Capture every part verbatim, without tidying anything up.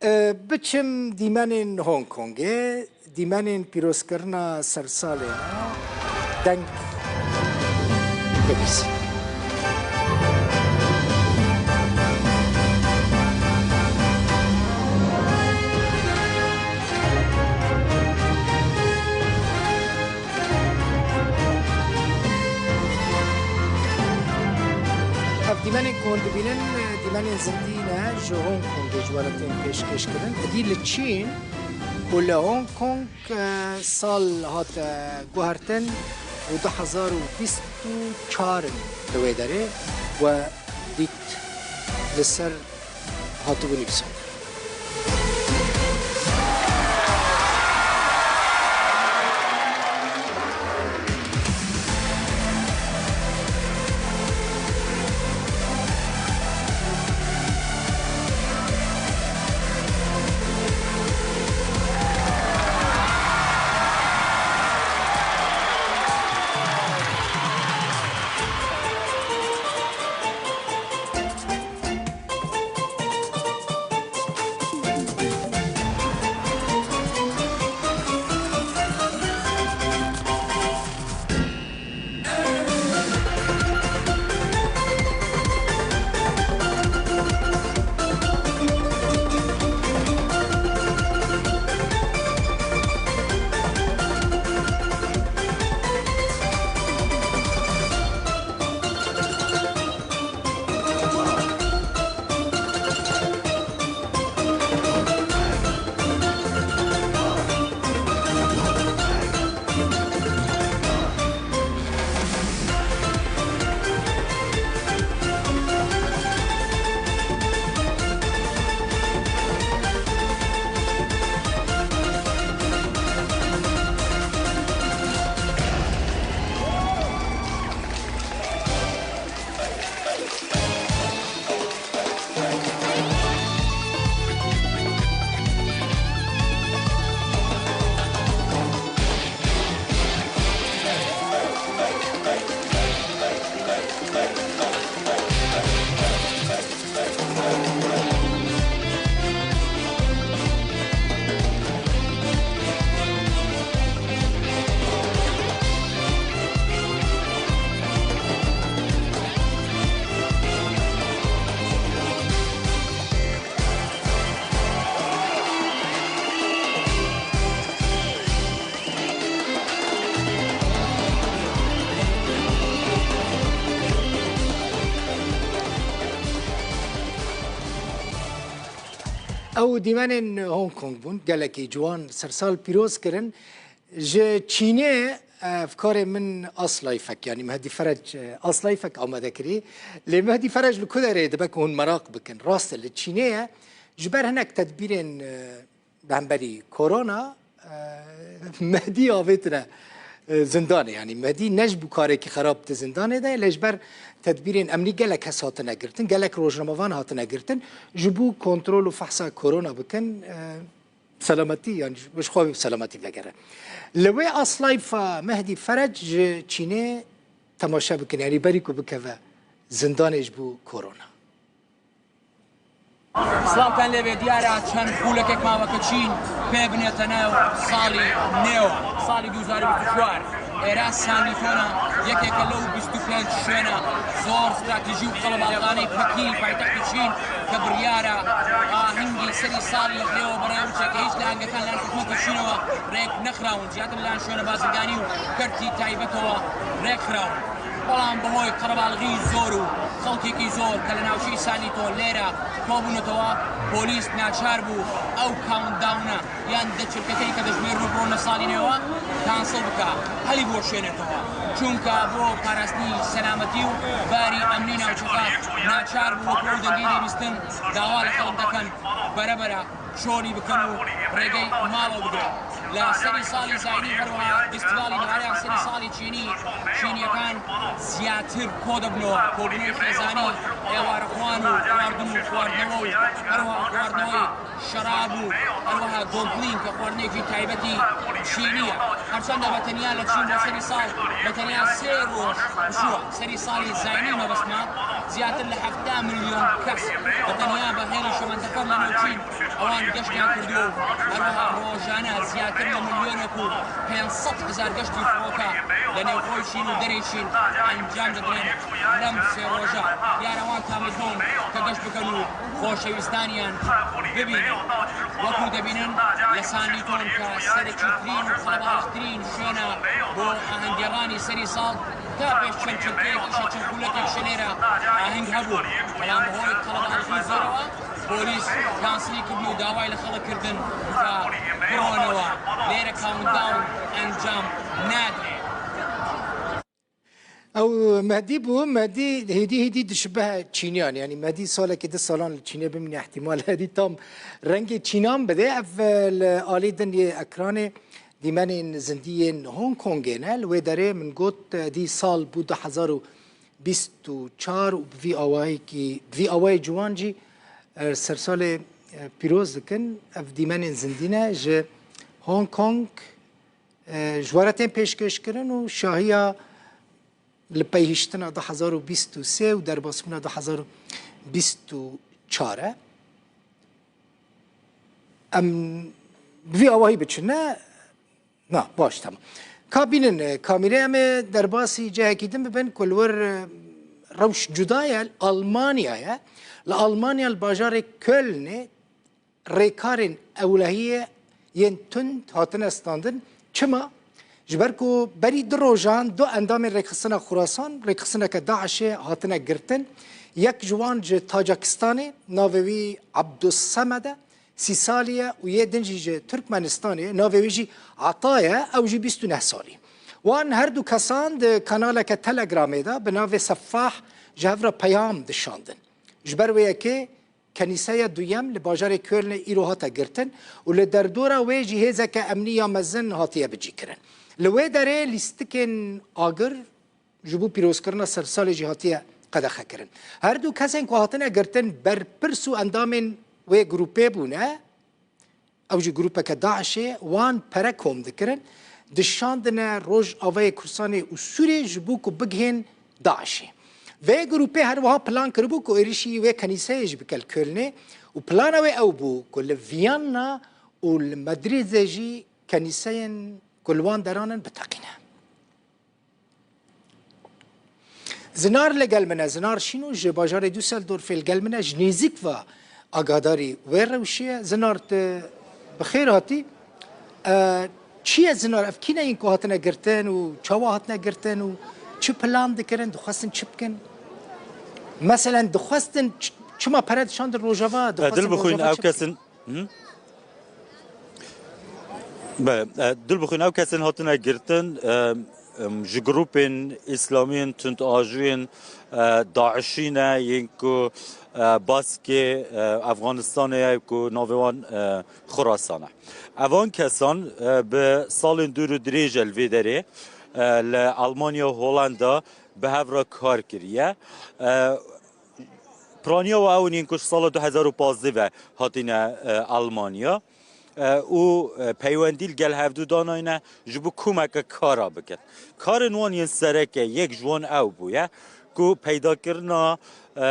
E, biçim dîmenên Hong Kongê, dîmenên pîrozkirina sersalê me deng bibîsin. Ev dîmenên ku hûn dibînin, dîmenên zindî ne, ji Hong Kongê ji we re tên pêşkêşkirin. Êdî li Çîn û li Hong Kong, e, sal hate guhertin û du hezar û bîst û çar in li wê derê we dît li ser hatibû nivîsandin. Ew dîmenên Hong Kong bûn, gelekî ciwan, sersal pîroz kirin. Ji Çînê, e, ev karê min Aslayfek, yanî Mehdî Ferec, e, Aslayfek amade kirî. Lê Mehdî Ferec li ku derê dibe ku hûn meraq bikin? Rast e, li Çînê ye. Ji ber hinek tedbîrên, e, Bi hemberî korona, e, Mehdî avêtine, e, zindanê. Yanî Mehdî ne ji bo karekî xerab di zindanê de, lê ji ber tedbîrên emnî gelek kes hatine girtin, gelek rojnamevan hatine girtin, ji bo kontrol û fehsa korona bikin, e, selametî, yanî ji, ji xwe bi selametî vegere. Li wê Aslayfa Mehdî Ferec ji Çînê temaşe bikin, yanî berî ku bikeve zindanê ji bo korona. سڵاوتان لێبێ، دیارە چەند خولەکێک ماوە کە چین پێ بنێتە ناو ساڵی نێوە، ساڵی دوو هەزار و بیست و چوار. ئێرە سانیتۆنە، یەکێکە لەو بیست و پێنج شوێنە زۆر استراتیژی و قەڵەباڵغانەی پەکین، پایتەختی چین، کە بڕیارە ئاهەنگی سەری ساڵی لەوێوە بەڕێوە بچێت، کە هیچ لە هەنگەکان لەلایەن حکومەتی چینەوە ڕێک نەخراون، زیاتر لەلایەن شوێنە بازرگانی و کەرتی تایبەتەوە ڕێکخراون. بەڵام بەهۆی قەرەباڵغی زۆر و خەڵکێکی زۆر کە لە ناوچەی سانیتۆ لێرە کۆبوونەتەوە، پۆلیس ناچار بوو ئەو کاونتداونە یان دەچرکەکەی کە دەژمێرن و بڕۆنە ساڵی نوێوە کانسڵ بکا، هەلی بۆ شوێنێتەوە، چونکە بۆ پاراستنی سەلامەتی و باری ئەمنی ناوچەکە ناچار بوو وەکو ئەو دەنگەی دەیبیستن داوا لە خەڵک دەکەن بەرەبەرە چۆنی بکەن و ڕێگەی ماڵەوە بگرن. لە سەری ساڵی زاینی هەروەها فیستیڤاڵی بەهاریان سەری ساڵی چینی، چینیەکان زیاتر کۆ دەبنەوە، کۆبوونەوەی خێزانی، ئێوارەخوان و خواردن و خواردنەوە و هەروەها خواردنەوەی شەراب و هەروەها دۆمپلین کە خواردنێکی تایبەتی چینیە. هەرچەندە بە تەنیا لە چین بۆ سەری ساڵ بە تەنیا سێ ڕۆژ بچووە، سەری ساڵی زاینی مەبەستمە، زیاتر لە حەفتا ملیۆن کەس بە تەنیا بە هێڵی شەمەندەفەر لە نێو چین ئەوان گەشتیان کردووە و هەروەها ڕۆژانە زیاتر لە ملیۆنێک و پێنج سەد هەزار گەشتی فڕۆکە لە نێوخۆی چین و دەرەی چین ئەنجام دەدرێن. لەم سێ ڕۆژە دیارە ئەوان تامەزۆن کە گەشت بکەن و خۆشەویستانیان ببینن. وەکو دەبینن لە سانلیتۆن کە سەرەکیترین و قەڵەباڵغترین شوێنە بۆ ئاهەنگگێڕانی سەری ساڵ، تا پێش چەند چرکەیەک ئیشە چەند خولەکێک شە لێرە ئاهەنگ هەبوو، بەڵام بەهۆی قەڵەباڵغی زۆرەوە پۆلیس کانسلی کردن و داوای لە خەڵک کردن کە بڕۆنەوە. لێرە کاونتداون ئەنجام نادرێت. ئەو مەهدی بوو، مەهدی هیدی هیدی dişibe çîniyan, yanî mehdi salekî du salan li Çînê bimîne, ihtimal hêdî tam rengê çînan bide. Ev li alî din yê ekranê dîmenên zindî yên Hong Kongê ne. Li wê derê min got, dî sal bû du hezar û bîst û çar û bi vî awayekî, bi vî awayê ciwan jî sersalê pîroz dikin. Ev dîmenên zindî ne ji Hong Kong, ji we re tên pêşkêşkirin û şahiya li peyhiştina du hezar û bîst û sê û derbasbûna du hezar û bîst û çar e. Em bi vî awahî biçine. Na, baş, temam. Ka bînin, e, kamîrê em ê derbasî cihekî din bibin ku li wir, e, rewş cuda ye, li Almanya ye. Li Almanya li bajarê Kölnê rêkarên ewlehiyê yên tund hatine standin. Çima? Ji ber ku berî du rojan du endamên rêkxistina Xurasan, rêkxistineke DAIŞê hatine girtin. Yek ji wan ji Tacikistanê, navê wî Abdulsemed e, sî salî ye û yê din jî ji Tirkmenistanê, navê wî jî Ata ye, ew jî bîst û neh salî. Wan her du kesan di kanaleke Telegramê de bi navê Sefah ji hev re peyam dişandin. Ji ber wê yekê kenîseya duyem li bajarê Kölnê îro hate girtin û li derdora wê jî hêzeke emnî ya mezin hatiye bicîkirin. Li wê derê lîstikên agir ji bo pîrozkirina sersalê jî hatiye qedexekirin. Her du kesên ku hatine girtin berpirs û endamên wê grûpê bûne. Ew jî grûpeke DAIŞê, wan pere kom dikirin, dişandine Rojavayê Kurdistanê û Sûriyê ji bo ku bigihên DAIŞê. Vê grûpê her wiha plan kiribû ku êrişî wê kenîseyê jî bike li Kölnê û plana wê ew bû ku li Viyana û li Madrîdê jî kenîseyên ku li wan deran in biteqîne. Zinar li gel min e, Zinar Şîno ji bajarê Düsseldorfê li gel min e, ji nêzîk ve agadarî wê rewşê ye. Zinar, tu bi xêr hatî. E, çi ye Zinar? Ev kî ne yên ku hatine girtin û çawa hatine girtin û çi plan dikirin, dixwestin çi bikin? Meselen dixwestin ç-, çima pere dişandin Rojava? Dixwestin Rojava çi bikin? Hı? Belê, e, dil bixwîn ew kesên hatine girtin, e, em, ji grûpên îslamiyên tundajûyên, e, DAIŞî ne, yên ku, e, baskê, e, Efganistanê ye ku navê wan, e, Xurasan e. Evan kesan, e, bi salên dûr û dirêj e li vê derê, e, li Almanya, Holanda bi hev re kar kiriye. E, Piraniya we ew in yên ku ji sala du hezar û pazdeh ve hatine, e, Almanya, e, û, e, peywendî li gel hevdû danayne ji bo komeke kara bikin. Karên wan yên sereke yek ji wan ew bûye ku peydakirina, e,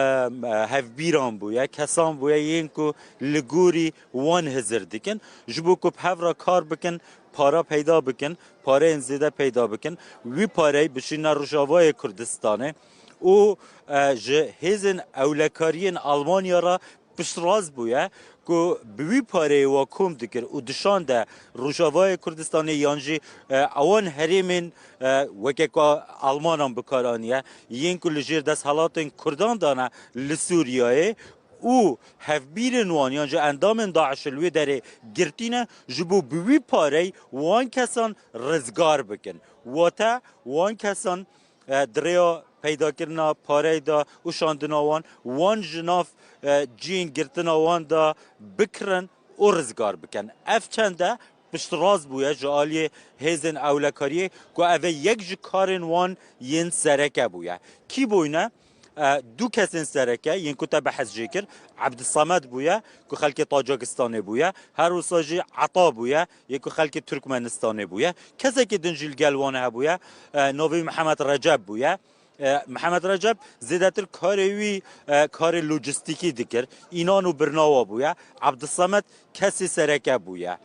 hevbîran bûye, kesan bûye yên ku li gorî wan hizir dikin, ji bo ku bi hev re kar bikin, para peyda bikin, pareyên zêde peyda bikin. Wî parey bişîne Rojavayê Kurdistanê û, e, ji hêzên ewlekariyên Almanya re piştrast bûye ku bi wî pareyê wa kom dikir û dişande Rojavayê Kurdistanê yan jî, e, ewan herêmên, e, weke ku Almanan bi kar aniye, yên ku li jêr desthilatên Kurdan dane li Sûriyeyê û hevbîrên wan yan jî endamên DAIŞ li wê derê girtî ne, ji bo bi wî parey wan kesan rizgar bikin. Wate wan kesan, e, di rêya peydakirina pareyê de û şandina wan, wan ji nav, e, cihên girtina wan de bikirin û rizgar bikin. Ev çende piştrast bûye ji aliyê hêzên ewlekariyê ku ev e yek ji karên wan yên sereke bûye. Kî bûyne? E, du kesên sereke yên ku te behs jê kir, Ebdulsemed bûye ku xelkê Tacikistanê bûye, her wisa jî Ata bûye yê ku xelkê Turkmenistanê bûye. Kesekî din jî li gel wan hebûye, e, navê wî Mihemed Receb bûye. E, Mihemed Recep zêdetir karê wî, e, karê lojîstîkî dikir. Înan û birnawa bûye. Ebdulsamed kesê sereke bûye.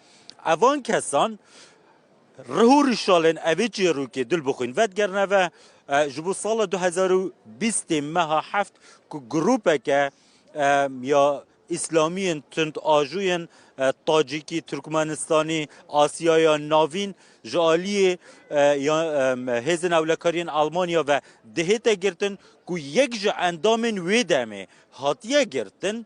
Evan kesan rih û rîşalên evê çêrokê dil bixwîn vedigerine ve, e, ji bo sala du hezar û bîstê meha heft ku grûpeke, e, ya Îslamiyên tund ajûyên, e, Tacîkî, Turkmenistanî, Asyaya Navîn ji aliyê, e, ya, em, hêzên ewlekariyên Almanya ve dihête girtin ku yek ji endamên wê demê hatiye girtin,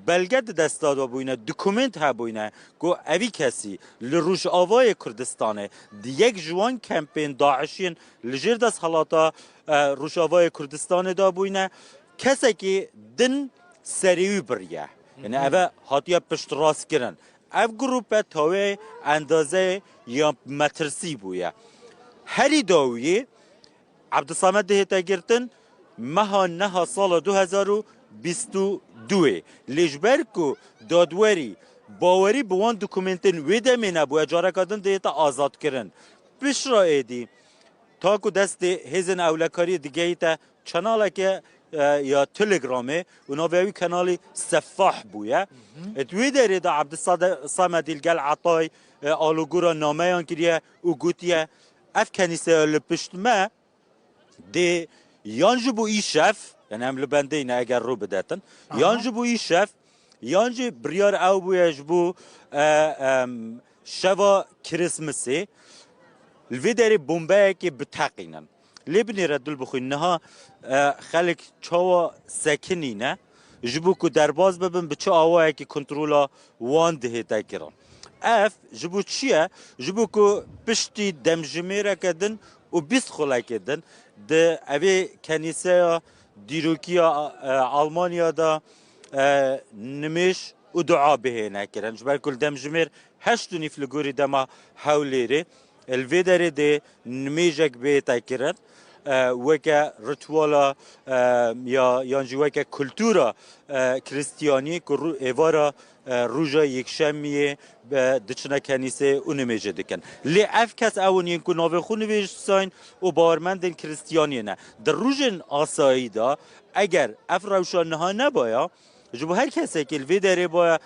belge di desta de bûyne, dokument hebûyne ku evî kesî li Rojavayê Kurdistanê di yek ji wan kempên DAIŞiyên li jêr desthilata, e, Rojavayê Kurdistanê de bûyne, kesekî din serê wî biriye. Yani eve hatiye piştrast kirin. Ev grûpe tawê endazeyê ya metirsî bûye. Herî dawiyê Ebdulsamed dihête girtin meha neha sala du hezar û bîst û duyê. Lê ji ber ku dadwerî bawerî bi wan dokumentên wê demê nebûye, careka din dihête azadkirin. Piştre êdî, ta ku destê hêzên ewlekariyê digehîte çenaleke, e, ya Telegramê û navê wî kenalî Sefah bûye. Di wê derê de Ebdulsamedî li gel Etay, e, alûgora nameyan kiriye û gotiye, ev kenîseya li pişt me dê yan ji bo îşev, yani em li bendê ne eger rû bidetin, yan ji bo îşev, yan jî biryar ew bûye ji bo, e, em, şeva Kirismisê li vê derê bombeyekê biteqînin. Lê binêre dil bixwîn niha, e, xelk çawa sekinîne ji bo ku derbas bibin, bi çi awayekî kontrola wan dihête kirin. Ev ji bo çi ye? Ji bo ku piştî demjimêreke din û bîst xulekê din di evê kenîseya dîrokiya, e, Almanya de, e, nimêj û dua bihêne kirin. Ji ber ku li demjimêr heşt û nîv li gorî dema Hewlêrê, li vê derê dê nimêjek bête kirin, e, weke rituala, e, ya, yan jî weke kultura, e, Kristiyaniyê ku ru-, êvara, e, roja Yekşemiyê be diçine kenîsê û nimêjê dikin. Lê ev kes ew in yên ku navê xwe nivîsayîn û bawermendên Kristiyaniyê ne. Di rojên asayî de eger ev rewşa niha nebaya, ji bo her kesekî li vê derê baya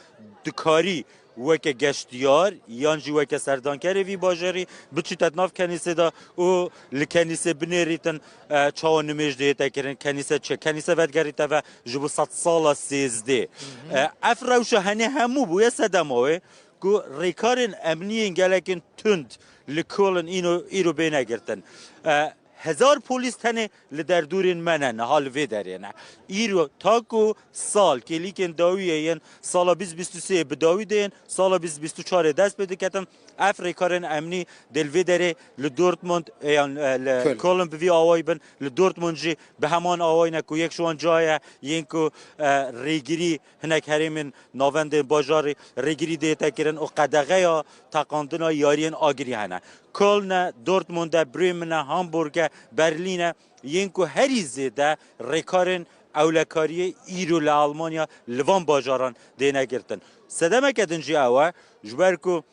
dikarî weke geştiyar yan jî weke serdankerê vî bajarî biçîte di nav kenîsê de û li kenîsê binêrîtin, e, çawa nimêj dihête kirin, kenîse çi? Kenîse vedigerîte ve ji bo sedsala sêzdeh. E, ev rewşa henê hemû bûye sedema wê ku rêkarên emniyên gelekên tund li Köln îno, îro bêne girtin. E, hezar polîs tenê li derdorên me ne, niha li vê derê ne. Îro ta ku sal, kêlîkên dawiyê yên sala bîst bîst û sê bi dawî de yên, sala bîst bîst û çarê dest pê diketin, ev rêkarên emnî dê li vê derê li Dortmund, e, yan, e, li Köln. Köln bi vî awayî bin, li Dortmund jî bi heman awayî ne ku yek ji wan cayê yên ku, e, rêgirî hinek herêmên navendên bajarê rêgirî dihête kirin û qedexeya teqandina yariyên agirî hene. Köln e, Dortmund e, Bremen e, Hamburg e, Berlîn e, yên ku herî zêde rêkarên ewlekariyê îro li Almanya li van bajaran dêne girtin. Sedemeke din jî ew e, ji ber ku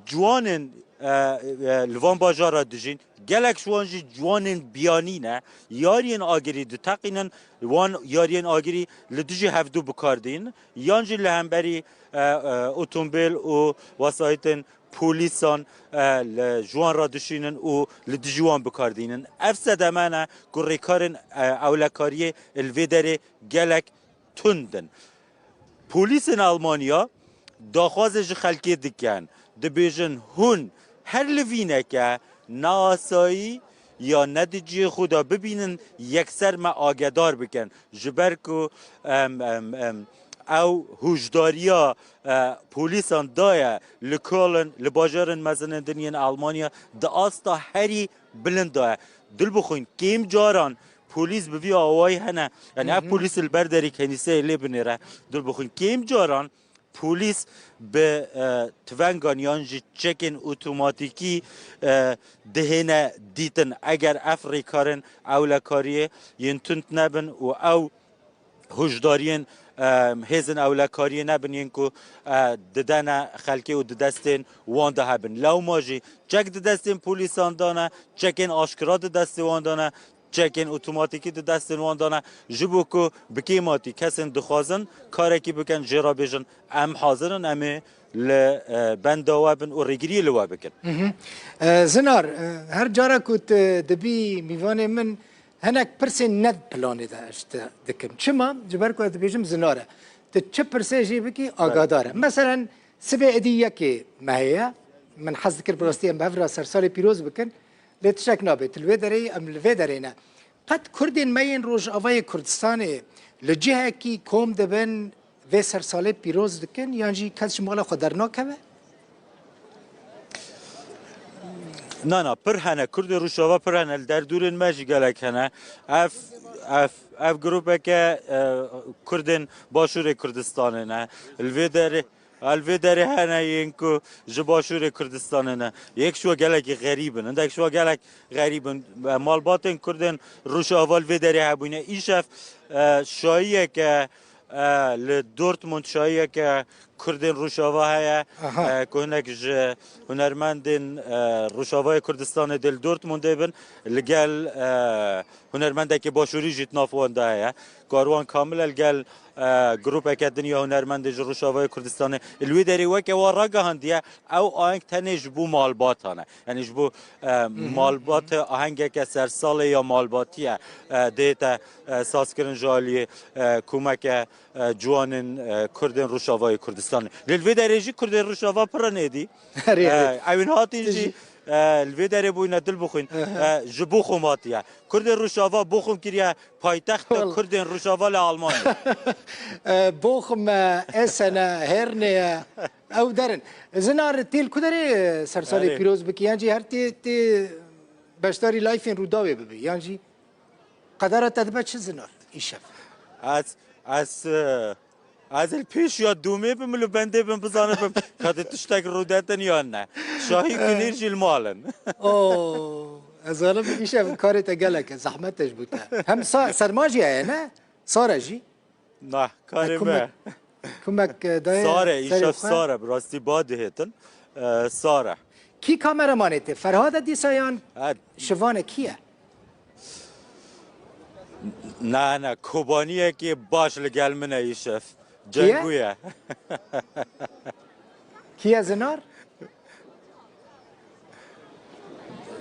ciwanên, e, e, li van bajara dijîn, gelek ji wan jî ciwanên biyanî ne, yariyên agirî diteqînin, wan yariyên agirî li dijî hevdû bi kar dînin, yan jî li hemberî, e, e, otomobîl û wesayîtên polîsan, e, li, ji wan re dişînin û li dijî wan bi kar dînin. Ev sedeme ne ku rêkarên, e, ewlekariyê li vê derê gelek tund in. Polîsên Almanya daxwazê ji xelkê dikin, dibêjin hûn her li vîneke neasayî ya ne di cihê xwe de bibînin, yekser me agedar bikin. Ji ber ku, em, em, em, ew hûşdariya, e, polîsan daye li Köln, li bajarên mezin ên din yên Almanya di asta herî bilind daye. Dil bixwîn, kêm caran polîs bi vî awayî hene. Yani ev polîs li ber derî kenîseyê lê binêre. Dil bixwîn, kêm caran polîs bi, e, tivengan yan jî çekên otomatîkî, e, dihêne dîtin. Eger ev rêkarên ewlekariyê yên tund nebin û ew hûşdariyên, e, hêzên ewlekariyê nebin yên ku, e, didene xelkê û di destên wan de hebin. Lewma jî çek di destên polîsan de ne, çekên aşkira di destê wan de ne, çekên otomatîkî di destên wan de ne, ji bo ku bi kêmatî kesên dixwazin karekî bikin, jê re bêjin, em hazir in, em ê li, e, benda we bin û rêgiriyê li we bikin. Mhm. E, Zinar, e, her cara ku tu dibî mîvanê min, hinek pirsên ne di planê de ez te dikim. Çima? Ji ber ku ez dibêjim Zinar e. Tu çi pirsê jê bikî, agadar e. Meselen, sibê êdî yekê mehê ye. Min hez dikir bi rastî em bi hev re sersalê pîroz bikin. Lê tiştek nabe. Tu li wê derê yî, em li vê derê ne. Qet Kurdên me yên Rojavayê Kurdistanê li cihekî kom dibin, vê sersalê pîroz dikin, yan jî kes ji mala xwe dernakeve? Na, na, pir hene. Kurdên Rojava pir hene. Li derdorên me jî gelek hene. Ev, ev, ev grûpeke, e, Kurdên Başûrê Kurdistanê ne. Li vê derê, li vê derê hene yên ku ji Başûrê Kurdistanê ne. Yek ji we gelekî xerîb in. Hindek ji we gelek xerîb in. E, malbatên Kurdên Rojava li vê derê hebûne. Îşev, e, şahiyeke, e, li Dortmund şahiyeke Kurdên Rojava heye, Aha. e, ku hinek ji hunermendên, e, Rojavayê Kurdistanê dê li Dortmundê bin, li gel, e, hunermendekî başûrî jî di nav wan de heye. Karwan Kamil e li gel, e, grûpeke din ya hunermendê ji Rojavayê Kurdistanê li wê derê weke wan ragihandiye, ew aheng tenê ji bo malbatan e. Yanî ji bo, e, malbat ahengeke sersalê ya malbatî ye, e, dihête, e, sazkirin ji aliyê, e, komeke, e, ciwanên, e, Kurdên Rojavayê Kurdistanê. Lê li vê derê jî Kurdên Rojava pir in êdî. Erê, erê. E, ewên hatin jî, e, li vê derê bûyne dil bixwîn. Aha. E, ji Bochum hatiye. Kurdên Rojava Bochum kiriye paytexta Kurdên Rojava li Almanya. E, Bochum e, Essen e, Herne ye. Ew derin. Zinar tê li ku derê, e, sersalê Erê. pîroz bikî? Yan jî her tê, tê beşdarî layfên Rûdawê bibî? Yan jî qedera te dibe çi Zinar îşev? Ez, ez, e, ez li pêş ya dûmê bim, li bendê bim, bizanibim ka tu tiştek rûdetin yan ne. Şahî kulîr jî li mal in. Oo, ez zanim îşev karê te gelek e, zehmet e ji bo te. Hem sa-, serma jî heye ne? Sar e jî? Nah, karê Kumek, me. kumek, e, daye Sar e, serê îşev xwe. Sar e, bi rastî ba dihêtin. E, sar e. Kî kameramanê te? Ferhad e dîsa yan Ha. Şivan e, kî ye? Na, na, Kobaniyekî baş li gel min e îşev. Kî ye? Cengû ye. Kî ye Zinar?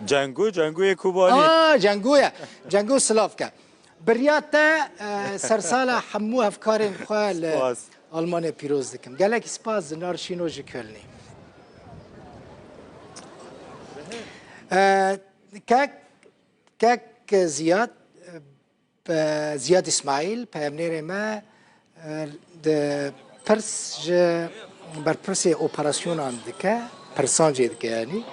Cengû, Cengûyê Kobanî. Aa, Cengû ye. Cengû silav ke. Biriya te, e, sersala hemû hevkarên xwe li Spas. Almanya pîroz dikim. Gelek spas Zinar Şîno ji Kölnê. E, kek, kek Ziyad, e, Pe-, Ziyad Îsmaîl, peyamnêrê me, e, di pirs ji berpirsê operasyonan dike, pirsan jê dike yanî.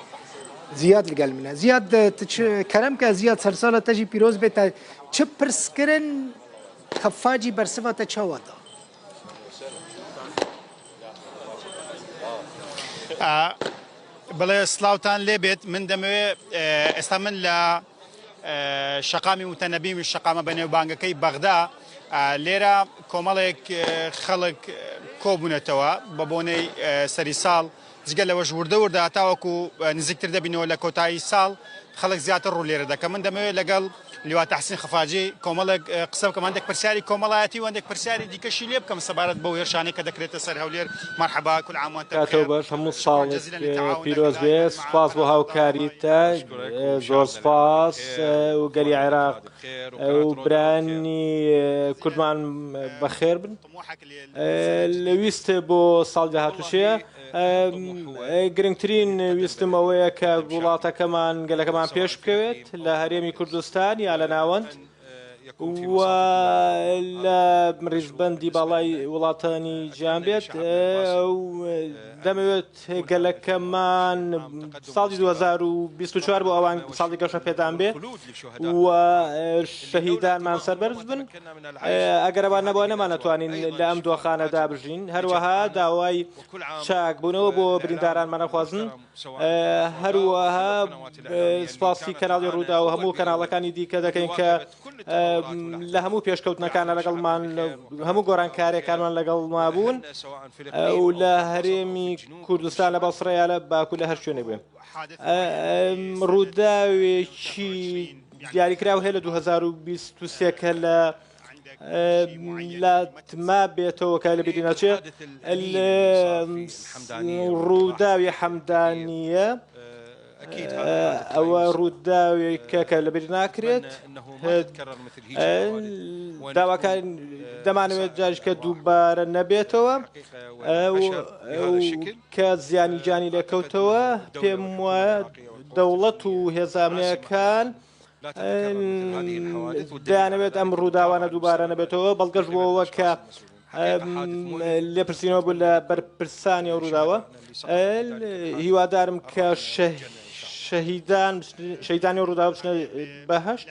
Ziyad li gel min e. Ziyad, e, tu çi, kerem ke Ziyad sersala te jî pîroz bê, te çi pirs kirin, Xefacî bersiva te çawa da? A, بڵێ سڵاوتان لێ بێت. من دەمەوێت، ئێ، ئێستا من لە، ئێ، شەقامی متەنەبیم، شەقامە بەنێوبانگەکەی بەغدا، ئا، لێرە کۆمەڵێک، ئێ، خەڵک، ئێ، کۆبوونەتەوە بە بۆنەی، ئێ، سەری ساڵ. جگە لەوەش وردە وردە هەتاوەکو، ئێ، نزیکتر دەبینەوە لە کۆتایی ساڵ، خەڵک زیاتر ڕوو لێرە دەکە. من دەمەوێت لەگەڵ لیوا تەحسین خەفاجی کۆمەڵێک، ئێ، قسە بکەم، هەندێک پرسیاری کۆمەڵایەتی و هەندێک پرسیاری دیکەشی لێ بکەم سەبارەت بەو هێرشانەی کە دەکرێتە سەر هەولێر. مرحبا، كل عام وانت بەخێر. بخێر. کاتەوە باش، هەموو ساڵێک، جزیلا ئێ، لتعاونك پیرۆز بێ. سپاس بۆ هاوکاریتە، ئێ، زۆر سپاس، ئێ، و گەلی عێراق، ئێ، و برانی، ئێ، کوردمان بەخێر بن. ئێ، لە ویست بۆ ساڵ داهاتووشەیە. ئێ، ئێ، گرنگترین ویستم ئەوەیە کە وڵاتەکەمان، گەلەکەمان پێش بکەوێت لە هەرێمی کوردستان یا لە ناوەند. و لە ڕیزبەندی باڵای وڵاتانی جیان بێت، ئێ، و دەمەوێت گەلەکەمان ساڵی دوو هەزار و بیست و چوار بۆ ئەوان ساڵی گەشە پێدان بێ و، ئێ، شەهیدانمان سەربەرز بن. ئێ، ئەگەر ئەوان نەبووە، نەمانەتوانین لە ئەم دۆخانەدا بژین. هەروەها داوای چاکبوونەوە بۆ بریندارانمان ئەخوازن. ئێ، هەروەها، ئێ، سپاسی کەناڵی ڕووداو و هەموو کەناڵەکانی دیکە دەکەین کە، ئێ، لە هەموو پێشکەوتنەکانە لەگەڵمان، هەموو گۆڕانکاریەکانمان لەگەڵ ما بوون، ئێ، و لە هەرێمی کوردستان، لە بەسڕەیە، لە باکو، لە هەر شوێنێک بێن. ئێ، ئێ، ڕووداوێکی دیاریکراو هەیە لە دوو هەزار و بیست و سێ کە لە لات ما بێتەوە کە لە بیری ناچێ، لە ڕووداوی حەمدانیە. ئەوە ڕووداوێکە کە لە بیر ناکرێت. داواکار دەمانەوێت جاریشکە دووبارە نەبێتەوە. کە زیانی جانی لێکەوتەوە، پێم وایە دەوڵەت و هێزانەکان دەیانەوێت ئەم ڕووداوانە دووبارە نەبێتەوە. بەڵگەش بۆەوە کە لێپرسینەوە بوو لە بەرپرسانی ئەو ڕووداوە. هیوادارم کە شەهیدان شەهیدانی ڕووداو بچنە بەهشت.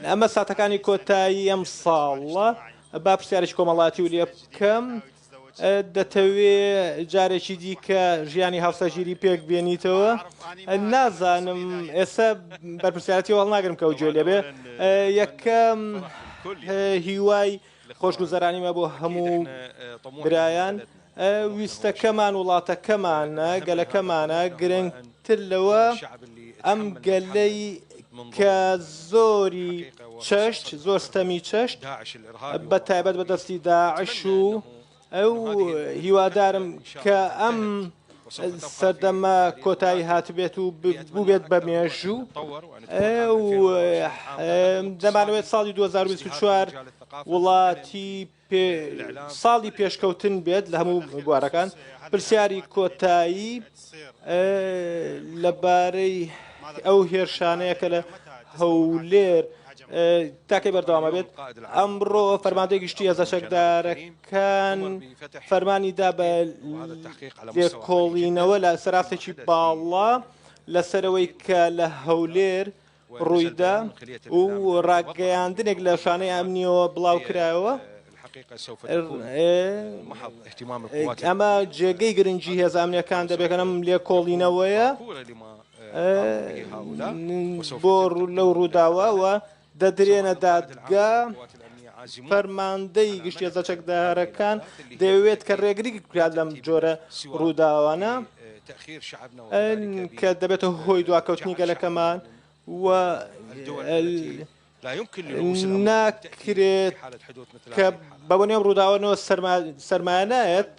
ئەمە ساتەکانی کۆتایی ئەم ساڵە. با پرسیارێکی کۆمەڵاتی و لێ بکەم. دەتەوێ جارێکی دیکە ژیانی هاوسەرگیری پێک بێنیتەوە؟ نازانم، ئێستا بەرپرسیارەتی هەڵناگرم کە ئەو جوێ لێبێ. یەکەم هیوای خۆشگوزەرانیمە بۆ هەموو برایان. ویستەکەمان وڵاتەکەمانە، گەلەکەمانە. گرنگتر لەوە ئەم گەلەی کە زۆری چەشت، زۆر ستەمی چەشت، بە تایبەت بە دەستی داعش و ئەو هیوادارم کە ئەم سەردەمە کۆتایی هاتبێت و ببێت بە مێژوو. ئەو دەمانەوێت ساڵی دوو هەزار و بیست و چوار وڵاتی پێ ساڵی پێشکەوتن بێت لە هەموو بوارەکان. پرسیاری کۆتایی لەبارەی ئەو هێرشانەیە کە لە هەولێر تاکەی بەردەوامە بێت. ئەمڕۆ فەرماندەی گشتی هێزە چەکدارەکان فەرمانی دا بە لێکۆڵینەوە لە سەراستێکی باڵا لەسەرەوەی کە لە هەولێر ڕوویدا و ڕاگەیاندنێک لە شانەی ئەمنیەوە بڵاو کرایەوە. ئەمە جێگەی گرنگی هێزانەکان دەبێت کە ئەم لێکۆڵینەوەیە بۆ لەو ڕووداوە و دەدرێنە دادگا. فەرماندەی گشتی هێزە چەکدارەکان دەیەوێت کە ڕێگری بکات لەم جۆرە ڕووداوانە کە دەبێتە هۆی دواکەوتنی گەلەکەمان و ناکرێت کە بە بۆنەی ئەم ڕووداوانەوە سەرمایە نایەت.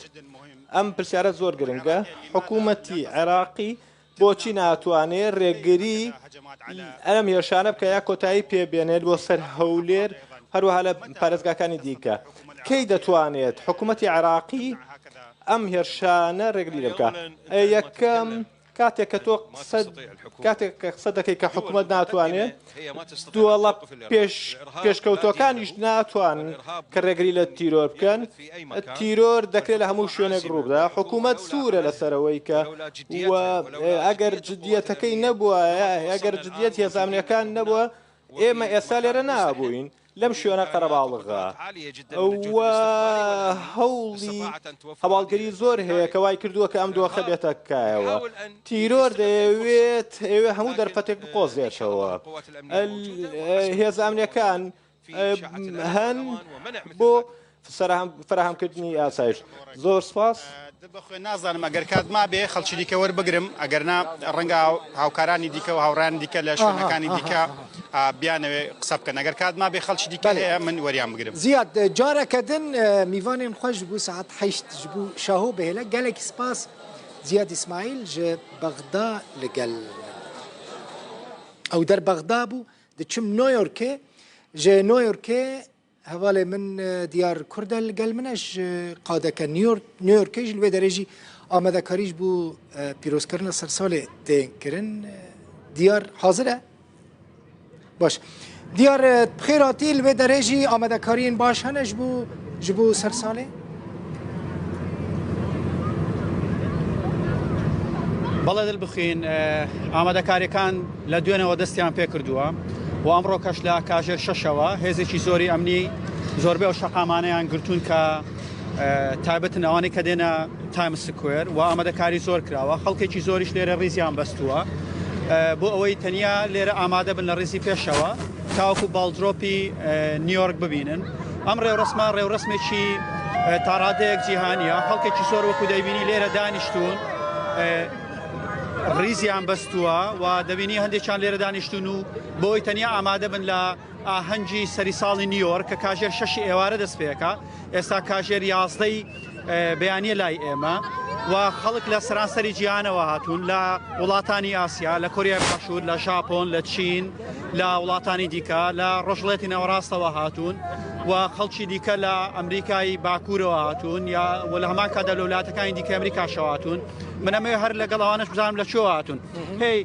ئەم پرسیارە زۆر گرنگە. حکوومەتی عێراقی بۆچی ناتوانێت ڕێگری ئەم هێرشانە بکە یا کۆتایی پێ بێنێت بۆ سەر هەولێر، هەروەها لە پارێزگاکانی دیکە؟ کەی دەتوانێت حکوومەتی عێراقی ئەم هێرشانە ڕێگری لێ بکە؟ یەکەم، کاتێک کە تۆ قسە کاتێک کە قسە دەکەی کە حکوومەت ناتوانێت، دووەڵە پێش پێشکەوتوەکانیش ناتوان کە ڕێگری لە تیرۆر بکەن. تیرۆر دەکرێت لە هەموو شوێنێک ڕووبدا. حکوومەت سوورە لەسەرەوەی کە و ئەگەر جدیەتەکەی نەبووە، ئەگەر جدیەت هێزانەکان نەبووە، ئێمە ئێستا لێرە نابووین. لەم شوێنە قەرەباڵغە و هەوڵی هەواڵگەری زۆر هەیە کە وای کردووە کە ئەم دۆخە بێتە کایەوە. تیرۆر دەیەوێت ئێوێ هەموو دەرفەتێک بقۆزێتەوە. هێزانەکان هەن بۆ فراهەمکردنی ئاسایش. زۆر سپاس. دەبەخوێ نازانم ئەگەر کات ما بێ خەڵکی دیکە وەربگرم، ئەگەر نا ڕەنگە هاوکارانی دیکە و هاوڕیان دیکە لە شوێنەکانی دیکە بیانەوێ قسە بکەن. ئەگەر کات ما بێ خەڵکی دیکە هەیە من وەریان بگرم. زیاد، جارەکە din, e, mîvanên xwe ji bo saet heşt ji bo Şaho bihêle. Gelekî spas Ziyad Îsmaîl ji Bexda li gel. Ew der Bexda bû, diçim New Yorkê, ji New Yorkê hevalê min, e, Diyar Kurdel gel min e, ji qadeke New York, New Yorkê jî li wê derê jî amadekarî ji bo, e, pîrozkirina sersalê tên kirin. E, Diyar hazir e? Baş. Diyar, e, bi xêr hatî, li wê derê jî amadekariyên baş hene ji bo, ji bo sersalê? بەڵێ دڵبخین، ئامادەکاریەکان لە دوێنەوە دەستیان پێ کردووە و ئەمڕۆ کەش لە کاژێر شەشەوە هێزێکی زۆری ئەمنی زۆربەی ئەو شەقامانەیان گرتوون کە تایبەتن ئەوانەی کە دێنە تایم سکوێر و ئامادەکاری زۆر کراوە. خەڵکێکی زۆریش لێرە ڕیزیان بەستووە بۆ ئەوەی تەنیا لێرە ئامادە بن لە ڕیزی پێشەوە تاوەکو باڵدرۆپی نیویۆرک ببینن. ئەم ڕێوڕسمە ڕێوڕسمێکی تاڕادەیەک جیهانیە. خەڵکێکی زۆر وەکو دەیبینی لێرە دانیشتوون. ریزیان بەستووە و دەبینی هەندێکیان لێرە دانیشتون و بۆی تەنیا ئامادە بن لە ئاهەنگی سەری ساڵی نیویۆرک کە کاژێر شەشی ئێوارە دەست پێکا. ئێستا کاژێر یازدەی بەیانیە لای ئێمە و خەڵک لە سەرانسەری جیهانەوە هاتوون، لە وڵاتانی ئاسیا، لە کۆریای باشوور، لە ژاپۆن، لە چین، لە وڵاتانی دیکە، لە ڕۆژڵێتی ناوەڕاستەوە هاتوون و خەڵکی دیکە لە ئەمریکای باکوورەوە هاتوون یا و لە هەمان کاتدا لە وڵاتەکانی دیکە ئەمریکاشەوە هاتوون. من ئەمەوێ هەر لەگەڵ ئەوانش بزانم لە کوێوە هاتوون. Hey,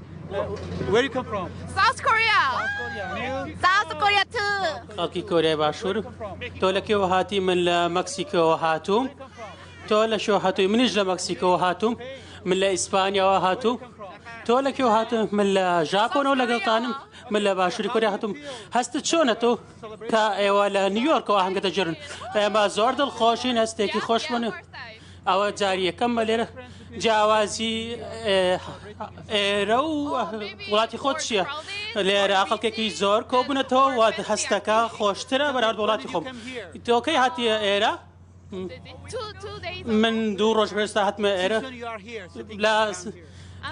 where you come from? South Korea. South Korea too. خەڵکی کۆریای باشوور. تۆ لە کوێوە هاتی؟ من لە مەکسیکۆوە هاتووم. تۆ لە شۆ هاتووی؟ منیش لە مەکسیکۆوە هاتووم. من لە ئیسپانیاوە هاتووم. تۆ لە کوێوە هاتووی؟ من لە ژاپۆنەوە لەگەڵتانم. من لە باشووری کۆریا هاتووم. هەستت چۆنە تۆ کە ئێوە لە نیویۆرکەوە ئاهەنگە دەجێرن؟ ئێمە زۆر دڵخۆشین، هەستێکی خۆشمانە. ئەوە جاری یەکەممە لێرە. جیاوازی، ئێ، ئێرە و وڵاتی خۆت چییە؟ لێرە خەڵکێکی زۆر کۆبوونەتەوە و هەستەکە خۆشترە بەراورد بە وڵاتی خۆم. تۆ کەی هاتیە ئێرە؟ من دوو ڕۆژ پێشتا هاتمە ئێرە. لە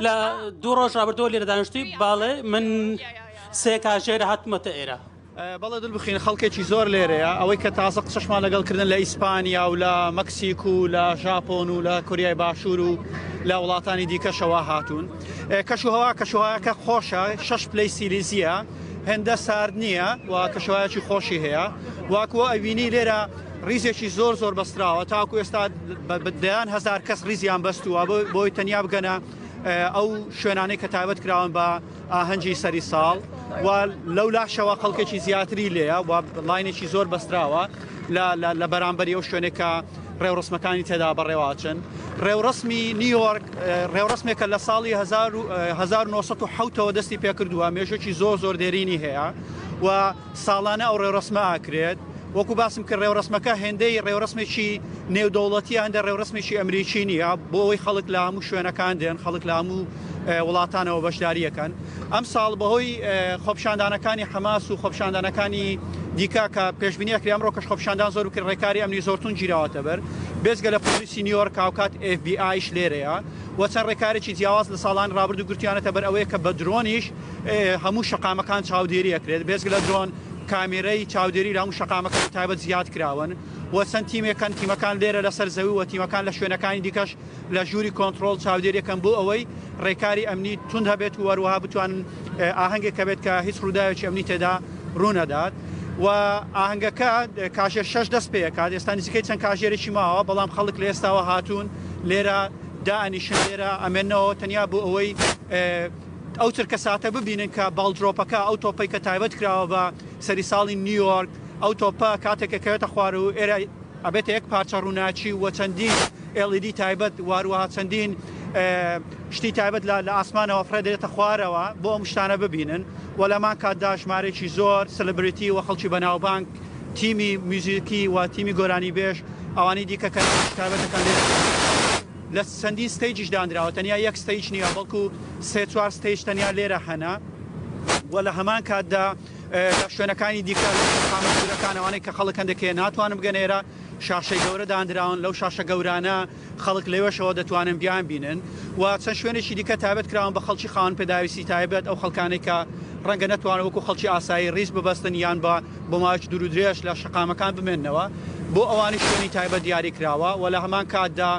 لە دوو ڕۆژ ڕابردووە لێرە دانیشتی. باڵێ، من سێ کاژێر هاتمەتە ئێرە. بەڵێ، دڵ بخین، خەڵکێکی زۆر لێرەیە. ئەوەی کە تازە قسەشمان لەگەڵ کردن لە ئیسپانیا و لە مەکسیک و لە ژاپۆن و لە کوریای باشوور و لە وڵاتانی دیکەشەوە هاتوون. کەش و هەوا، کەش و هەواکە خۆشە، شەش پلەی سیلیزیە، هێندە سارد نییە و کەشوایەکی خۆشی هەیە. واکووە ئەوینی لێرە ریزێکی زۆر زۆر بەستراوە. تاکو ئێستا بە دەیان هەزار کەس ریزیان بەستووە بۆی تەنیا بگەنە ئەو شوێنانەی کە تایبەت کراون بە ئاهەنگی سەری ساڵ و لەو لاشەوە خەڵکێکی زیاتری لێە و لاینێکی زۆر بەستراوە لە بەرامبەری ئەو شوێنێک کە ڕێوڕسمەکانی تێدا بەڕێواچن. ڕێوڕسمی نیویۆرک ڕێوڕسمێکە لە ساڵی هەزار و نۆ سەد و حەوتەوە دەستی پێکردووە، مێژووەکی زۆر زۆر دێرینی هەیە و ساڵانە ئەو ڕێوڕسمە ئاکرێت. وەکو باسم کرد، ڕێوڕسمەکە هێندەی ڕێوڕسمێکی نێودەوڵەتی، هەندە ڕێوڕسمێکی ئەمریکی نییە، بۆ ئەوەی خەڵک لە هەموو شوێنەکان دێن، خەڵک لە هەموو وڵاتانەوە بەشداریەکەن. ئەم ساڵ بەهۆی خۆپشاندانەکانی حەماس و خۆپشاندانەکانی دیکە کە پێشبینیەکری ئەمڕۆ کەش خۆپشاندان زۆر بکرد، ڕێکاری ئەمنی زۆرتون گیراوەتە بەر، بێزگە لە پۆلیسی نیویۆرک کاوکات FBI ش لێرەیە و چەند ڕێکارێکی جیاواز لە ساڵانی ڕابردوو گرتیانەتە بەر ئەوەیە کە بە درۆنیش هەموو شەقامەکان چاودێری ئەکرێت. بێزگ لە درۆن، کامێرەی چاودێری لە هەموو شەقامەکانی تایبەت زیاد کراون و چەند تیمێکن، تیمەکان لێرە لەسەر زەوی و تیمەکان لە شوێنەکانی دیکەش لە ژووری کۆنترۆل چاودێریەکەن بۆ ئەوەی ڕێکاری ئەمنی تونند هەبێت و هەروەها بتوانن ئاهەنگێک هەبێت کە هیچ ڕووداوێکی ئەمنی تێدا ڕوونەدات و ئاهەنگەکە کاژێر شەش دەست پێکات. ئێستا نزیکەی چەند کاژێرێکی ماوە، بەڵام خەڵک لە ئێستاوە هاتوون لێرە دائەنیشن، لێرە ئەمێنەوە تەنیا بۆ ئەوەی ئەو چرکە ساتە ببینن کە باڵدرۆپەکە، ئەو تۆپەی کە تایبەت کراوە بە سەری ساڵی نیویۆرک، ئەو تۆپە کاتێک کە کەوێتە خوار و ئێرە ئەبێتە یەک پارچە ڕووناکی و چەندین LED تایبەت، واروەها چەندین شتی تایبەت لە ئاسمانەوە فڕێدرێتە خوارەوە بۆ ئەم شتانە ببینن. و لەمان کاتدا ژمارەیەکی زۆر سلبریتی و خەڵکی بەناوبانگ، تیمی میوزیکی و تیمی گۆرانی بێژ، ئەوانی دیکە کە تایبەتەکان لێ لە چەندین ستەیجیش دانراوە، تەنیا یەک ستەیج نییە، بەڵکو سێ چوار ستەیج تەنیا لێرە هەنە. و لە هەمان کاتدا لە شوێنەکانی دیکە، لە شەقامە دوورەکان، ئەوانەی کە خەڵک هەندێک هەیە ناتوانن بگەنە ئێرە، شاشەی گەورە دانراون، لەو شاشە گەورانە خەڵک لەوێشەوە دەتوانن بیان بینن. و چەند شوێنێکی دیکە تایبەت کراون بە خەڵکی خاوەن پێداویستی تایبەت، ئەو خەڵکانەی کە ڕەنگە نەتوانن وەکو خەڵکی ئاسایی ڕیز ببەستن یان بە بۆ ماوەیەکی دوور و درێژ لە شەقامەکان بمێننەوە، بۆ ئەوانی شوێنی تایبەت دیاری کراوە. و لە هەمان کاتدا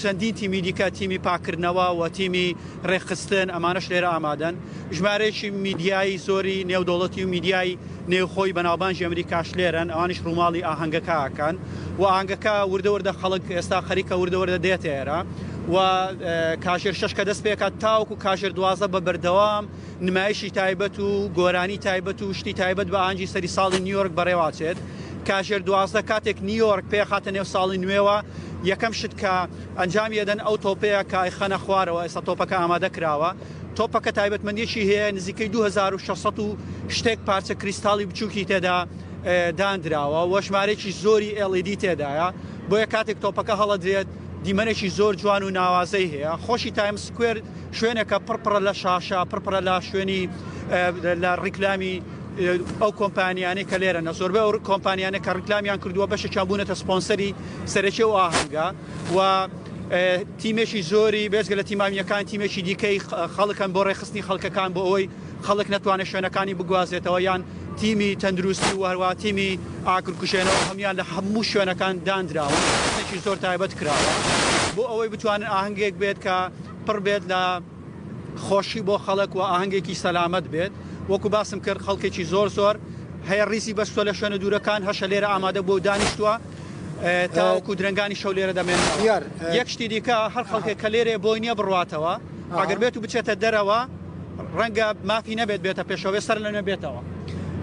چەندین تیمی دیکە، تیمی پاکردنەوە و تیمی ڕێکخستن، ئەمانەش لێرە ئامادەن. ژمارەیەکی میدیایی زۆری نێودەوڵەتی و میدیایی نێوخۆی بەناوبانگی ئەمریکاش لێرەن، ئەوانیش ڕووماڵی ئاهەنگەکە ئەکەن و ئاهەنگەکە وردە وردە خەڵک ئێستا خەریکە وردە وردە دێتە ئێرە و کاژێر شەش کە دەست پێکات تاوەکو کاژێر دوازدە بە بەردەوام نمایشی تایبەت و گۆرانی تایبەت و شتی تایبەت بە ئاهەنگی سەری ساڵی نیویۆرک بەڕێواچێت. کاژێر دوازدە کاتێک نیویۆرک پێخاتە نێو ساڵی نوێوە، یەکەم شت کە ئەنجامی ئەدەن ئەو تۆپەیە کە ئەیخەنە خوارەوە، ئێستا تۆپەکە ئامادە کراوە. تۆپەکە تایبەتمەندیەکی هەیە، نزیکەی دوو هەزار و شەش سەد و شتێک پارچە کریستاڵی بچووکی تێدا دانراوە و ژمارەیەکی زۆری LED تێدایە، بۆیە کاتێک تۆپەکە هەڵەدرێت دیمەنێکی زۆر جوان و ناوازەی هەیە. خۆشی تایم سکوێر شوێنێکە پڕپڕە لە شاشە، پڕپڕە لە شوێنی لە ڕیکلامی ئەو کۆمپانیانەی کە لێرەنە. زۆربەی ئەو کۆمپانیانە کە ڕیکلامیان کردووە بەشێکیان بوونەتە سپۆنسەری سەرەکی و ئاهەنگە و تیمێکی زۆری بێجگە لە تیمامیەکان، تیمێکی دیکەی خەڵکن بۆ ڕێخستنی خەڵکەکان، بۆ ئەوەی خەڵک نەتوانێت شوێنەکانی بگوازێتەوە، یان تیمی تەندروستی و هەروە تیمی ئاگرکوژێنەوە هەمویان لە هەموو شوێنەکان دانراوە. کەسێکی زۆر تایبەت کراوە بۆ ئەوەی بتوانن ئاهنگێک بێت کە پڕ بێت لە خۆشی بۆ خەڵک و ئاهنگێکی سەلامەت بێت. وەکو باسم کرد، خەڵکێکی زۆر زۆر هەیە ڕیزی بەستووە لە شوێنە دوورەکان، هەشە لێرە ئامادە بووە و دانیشتووە، ئێ، تاوەکو درەنگانی شەو لێرە دەمێنن. دیار، ئێ، یەک شتی دیکە، هەر خەڵکێک کە لێرە بۆی نییە بڕواتەوە، ئەگەر بێت و بچێتە دەرەوە، ڕەنگە مافی نەبێت بێتە پێشەوە، سەر لە نوێ بێتەوە.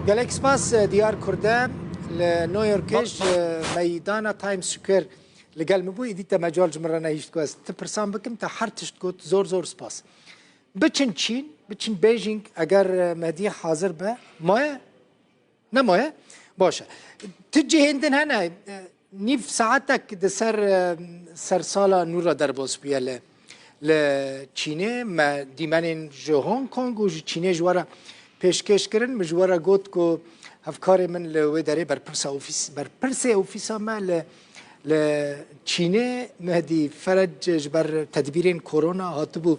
گەلێک سپاس، ئێ، دیار کوردە لە نۆیۆرکێش، ئێ، مەیدانا تایمز سکوێر لەگەل من بوو. ئیدی تە مەجال ji min re nehişt ku ez ti pirsan bikim, te her tişt got. Zor zor spas. Biçin Çîn, biçin Beijing, eger, e, Mehdî hazir be. Maye? Nemaye? Baş e. Tu cihên din hene, e, nîv saetek di ser, e, sersala nû re derbas bûye li, li Çînê. Me dîmenên ji Hong Kong û ji Çînê ji we re pêşkêş kirin. Min ji we re got ku hevkarê min li wê derê berpirsa ofîs-, berpirsê ofîsa me li, li Çînê Mehdî Ferec ji ber tedbîrên korona hatibû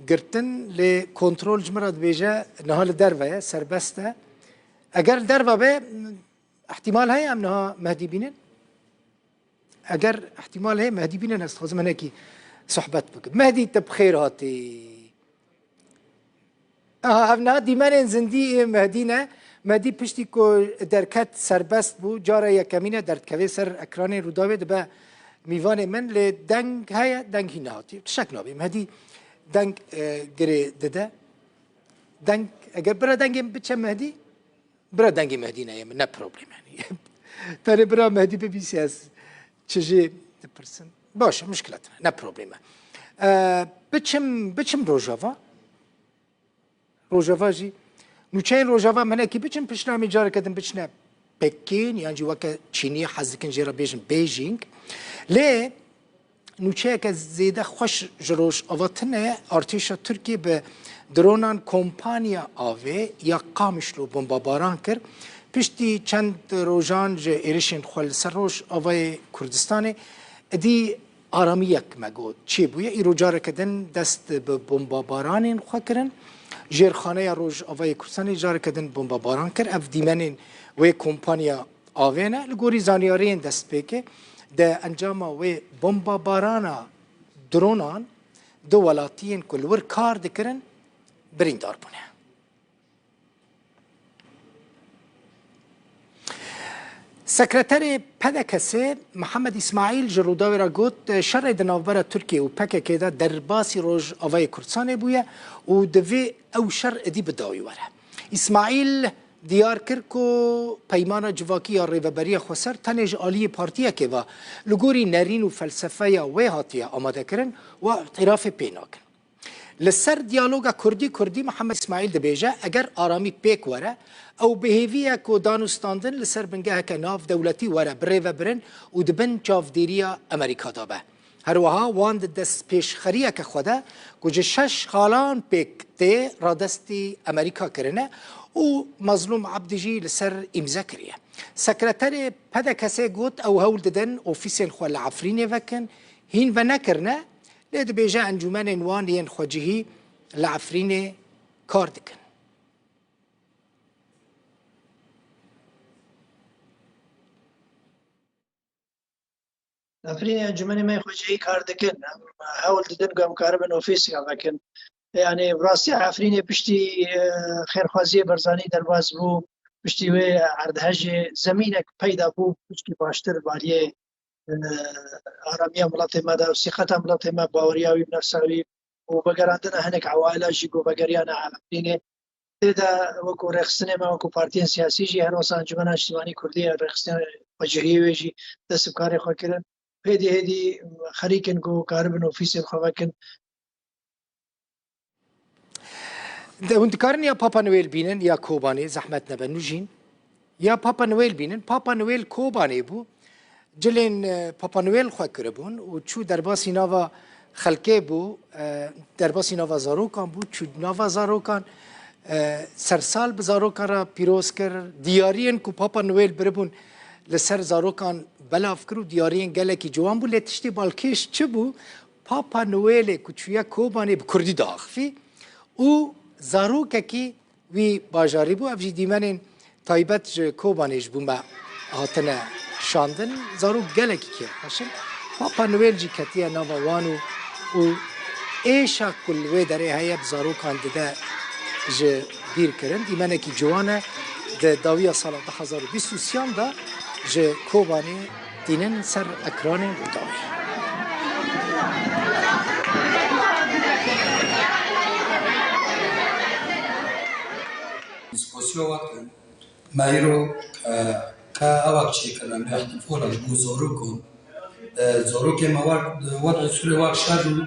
girtin, lê kontrol ji min re dibêje niha li derve ye, serbest e. Eger li derve be, ihtimal heye em niha Mehdî bînin? Eger ihtimal heye Mehdî bînin, ez dixwazim hinekî sohbet bikim. Mehdî, te bi xêr hatî. Aha, ev niha dîmenên zindî ê Mehdî ne. Mehdî piştî ku derket serbest bû, cara yekemîn e derdikeve ser ekranên Rûdawê, dibe mîvanê min, lê deng heye, deng hîn nehatiye. Tiştek nabe. Mehdî deng, e, girê dide. Deng, eger bira dengê min biçe Mehdî, bira dengê Mehdî neyê min, ne problem yanî. Tenê bira Mehdî bibîsî, ez çi jê dipirsim. Baş e, muşkilet ne, ne problem e. E, biçim, biçim Rojava. Rojava jî, nûçeyên Rojava hinekî biçin, piştnamî careke din biçine Pekîn, yan jî weke Çînî hez dikin jê re bêjin Beijing. Lê nûçeyeke zêde xweş ji Rojava tune ye. Artêşa Tirkiyê bi dronan kompanya avê ya Qamişlo bombabaran kir. Piştî çend rojan ji êrişên xwe li ser Rojavayê Kurdistanê, êdî aramiyek me got çêbûye. Îro careke din dest bi bombabaranên xwe kirin. Jêrxaneya Rojavayê Kurdistanê careke din bombabaran kir. Ev dîmenên wê kompanya avê ne. Li gorî zanyariyên destpêkê, di encama wê bombabarana dronan du welatiyên ku li wir kar dikirin birîndar bûne. Sekreterê P D K S'ê Mihemed Îsmaîl ji Rûdawê re got, şerê di navbera Tirkiye û P K K de derbasî Rojavayê Kurdistanê bûye û divê ew şer êdî bi dawî were. Îsmaîl diyar kir ku peymana civakî ya Rêveberiya Xweser tenê ji aliyê partiyekê ve li gorî nerîn û felsefeya wê hatiye amadekirin û îtirafê pê nakin. Li ser diyaloga Kurdî-Kurdî Mihemed Îsmaîl dibêje, eger aramî pêk were, ew bi hêvî ye ku danûstandin li ser bingeheke navdewletî were birêvebirin û di bin çavdêriya Amerîka de be. Her wiha wan di destpêşxeriyeke xwe de ku ji şeş xalan pêk tê radestî Amerîka kirine û Mazlûm Ebdî jî li ser îmze kiriye. Sekreterê P D K S'ê got ew hewl didin ofîsên xwe li Efrînê vekin, hîn venekirine, lê dibêje encûmenên wan yên xwecihî li Efrînê kar dikin. Efrînê encûmenê me xwecihî kar dikin. Em hewl didin ku em karibin ofîseka vekin. Yanî bi rastî Efrînê piştî, e, xêrxwaziyê Barzanî derbas bû, piştî wê erdhejê zemînek peyda bû, piştî baştir bariyê, e, aramiya miletê me de, sîqeta miletê me, baweriya wî bi nefsa wî û vegerandina hinek ewaila jî ku vegeriyane Efrînê. Tê de wekî rêxistinê me, wekî partiyên siyasî jî, her wisa Encûmena Niştimanî Kurdî ye, rêxistinê xwecihiyê wê jî dest bi karê xwe kirin. Hêdî hêdî xerîk in ku karibin ofîsên xwe vekin. De, hûn dikarin ya Papa Noel bînin ya Kobanê, zehmet nebe, nûjîn. Ya Papa Noel bînin. Papa Noel Kobanê bû. Cilên, e, Papa Noel xwe kiribûn û çû derbasî nava xelkê bû, e, derbasî nava zarokan bû, çû nava zarokan, e, sersal bi zarokan re pîroz kir. Diyariyên ku Papa Noel biribûn li ser zarokan belav kir û diyariyên gelekî ciwan bû, lê tiştê balkêş çi bû? Papa Noelê ku çûye Kobanê bi kurdî diaxivî û zarokekî wî bajarî bû. Ev jî dîmenên taybet ji Kobanê ji bo me hatine şandin. Zarok gelekî kêfxweş in. Papa Noel jî ketiye nava wan û, û êşa ku li wê derê heye bi zarokan dide ji bîr kirin. Dîmenekî ciwan e. Di dawiya sala du hezar û bîst û sê de ji Kobanê tînin ser ekranên Rûdawê. Spasiya we dikim. Me îro, e, ke ewa çêkirine, me îhtîfola ji bo zarokan. E, zarokê me wek, wek Sûrê wek şer û,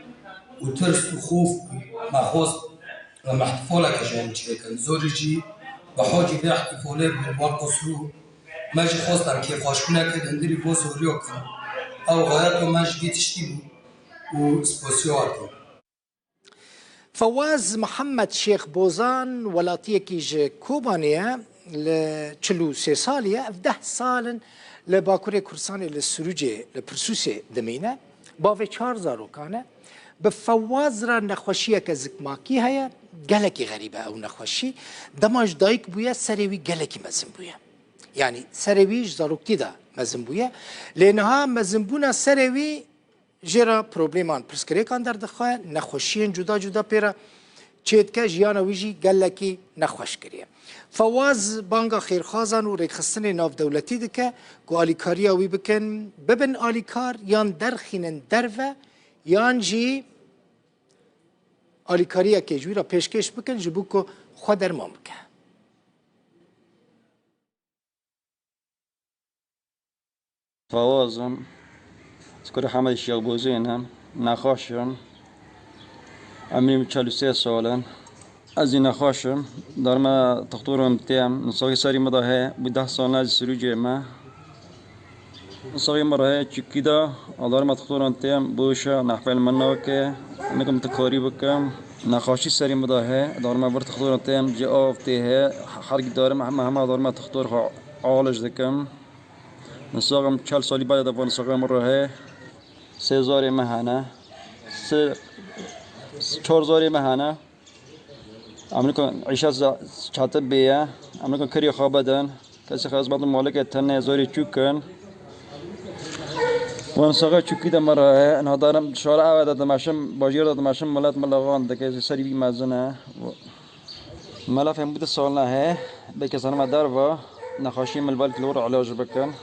û tirs û xof bû. Me xwest, e, me îhtîfoleke ji wan çêkin. Zorî jî, bi hacî vê îhtîfolê bû, wek Qusrû. Me jî xwest em kêfxweşbûneke hundirî bo zoriyo kin. Ew xayeta me ji vî tiştî bû û spasiya we dikim. Fewaz Mihemed Şêx Bozan welatiyekî ji Kobanê ye, li çil û sê salî ye. Ev deh sal in li Bakurê Kurdistanê li Sirûcê, li Pirsûsê dimîne. Bavê çar zarokan e. Bi Fewaz re nexweşiyeke zikmakî heye. Gelekî xerîb e ew nexweşî. Dema ji dayik bûye, serê wî gelekî mezin bûye. Yanî serê wî ji zaroktî de mezin bûye. Lê niha mezinbûna serê wî jê re probleman, pirsgirêkan derdixe, nexweşiyên cuda cuda pê re çêdike, jiyana wî jî gelekî nexweş kiriye. Fewaz banga xêrxwazan û rêkxistinê navdewletî dike ku alîkariya wî bikin, bibin alîkar yan derxînin derve yan jî alîkariyekê ji wî re pêşkêş bikin ji bo ku xwe derman bike. Fawaz im. Ez kurê Hemedê Şêx Bozên im. Nexweş im. Emrê min çel û sê sal in. Ez jî nexweş im. Darma tixtoran têm. Nisagî serî min de heye. Bû deh sal ne ez Sirûcê me. Nisagî min re heye çûkî de. Darma tixtoran têm. Bû şe nexfel min nake. Nikim tu karî bikim. Nexweşî serî min de heye. Darma vir tixtoran têm. Cê av tê heye. Hergî darim hema hema darma tixtor xwe alij dikim. Min saxim çel salî bade de van saxê min re heye. Sê zarê me hene. Sê, çar zarê me hene. Em nikin îşa ze-, çatir bêye. Em nikin kirî xwe bidin. Kesê xizmet û malikê tenê zarê çûk in. Wan saxê çûkî de me re heye. Niha darim şara ewe de dimeşim, bajêr de dimeşim, milet min lixan dike, serî wî mezin e. Melefên bû du sal ne heye, belkî ez herime derva, nexweşiyê min li ber li wir ilac bikin.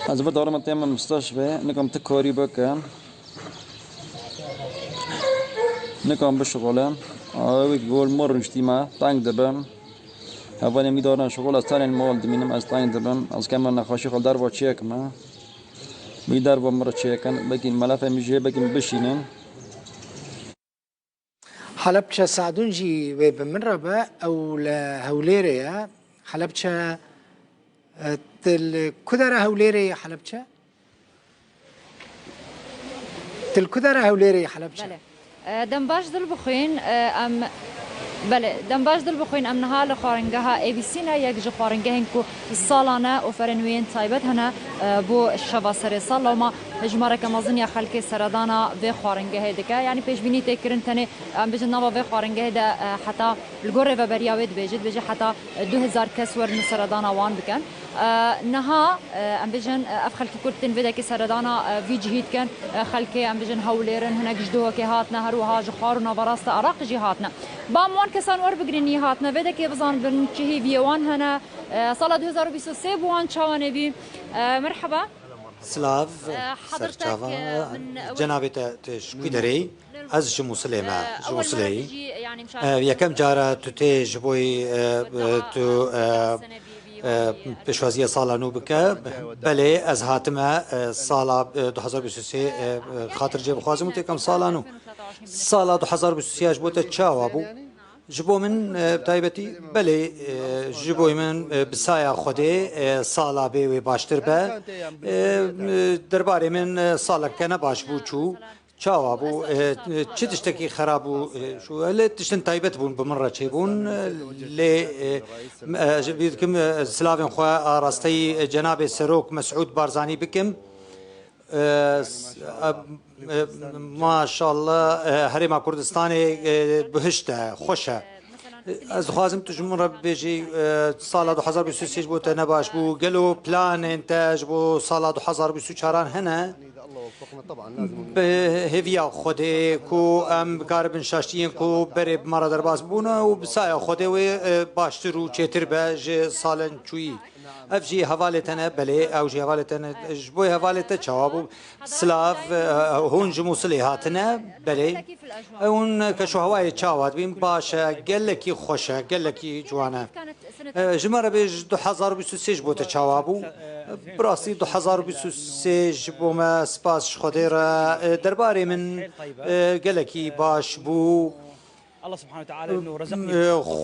Ez vir darima têm min misteşfê, nikim tu karî bikim. Nikim bişixulim. Ew ê gol mir rûniştî me, teng dibim. Hevalên wî darine şixul, ez tenê li mal dimînim, ez teng dibim. Ez keme nexweşî xwe derva çêkime. Wî derva min re çêkin, belkî melefê min jê, belkî min bişînin. Helebçe Sadûn jî wê bi min re be, ew li Hewlêrê ye. Helebçe, e, tu li ku dera Hewlêrê yî Helebçe? Tu li ku dera Hewlêrê yî Helebçe? Belê. E, dem baş dil bixwîn, e, em, belê, dem baş dil bixwîn, em niha li xwaringeha A B C ne, yek ji xwaringehên ku salane oferên wê yên taybet hene, e, bo şeva serê sal. Lewma hejmareke mezin ya xelkê seredana vê xwaringehê dike. Yanî pêşbînî tê kirin tenê, em bêjin nava vê xwaringehê de, e, heta li gor rêveberiya wê dibêje, dibêje heta, e, du hezar kes werin û seredana wan bikin. E, niha, e, em bêjin, e, ev xelkê Kurd tên vê dekê seredana, e, vî cihî dikin. E, xelkê, em bêjin, Hewlêr in, hinek ji Duhokê hatine, her wiha ji Xwar û Naverasta Iraqê jî hatine. Ba em wan kesan werbigrin yî hatine. Vê dekê bizanibin çi hêviyê wan hene. E, sala du hezar û bîst û sê bi wan çawa nebî? E, merheba. Silav, e, serçava, e, cenabê te, tu ji ku derê yî? Ez ji Mûsilê me, e, ji Mûsilê yî. E, yekem cara tu tê ji bo, e, e, tu, e, e, pêşwaziya sala nû bike. Belê, ez hatime, e, sala, e, du hezar bîst û sê, e, e, xatir cê bixwazim û têkem sala nû. Sala du hezar bîst û sê ji bo te çawa bû? Ji bo min, e, taybetî, belê, e, ji bo min, e, bi saya Xwedê, e, sala bê wê baştir be. E, e, derbarê min, e, saleke ne baş bû çû. Çawa bû? E, çi tiştekî xera bû? E, şu, lê tiştin taybet bûn, bi min re çêbûn. Lê, e, e, ji bîr dikim, e, silavên xwe a rasteyî, e, cenabê Serok Mesûd Barzanî bikim. E, s-, e, e, maşallah, e, Herêma Kurdistanê, e, bihişt e, xweş e. Ez dixwazim tu ji min re bibêjî, e, sala du hezar bîst û sê ji bo te ne baş bû. Gelo planên te ji bo sala du hezar bîst û çaran hene? Bi hêviya Xwedê ku em bikaribin şaştiyên ku berê bi me re derbas bûne û bi saya Xwedê wê, e, baştir û çêtir be ji salên çûyî. Ev jî hevalê te ne, belê, ew jî hevalê te ne. Ji bo hevalê te çawa bû? Silav, e, hûn ji Mûsilê hatine? Belê. Hûn keşûhewayê çawa dibîn? Baş e, gelekî xweş e, gelekî ciwan e. E, ji me re bêj, du hezar û bîst û sê ji bo te çawa bû? Bi rastî du hezar û bîst û sê ji bo me, spas ji Xwedê re, e, derbarê min, e, gelekî baş bû. E,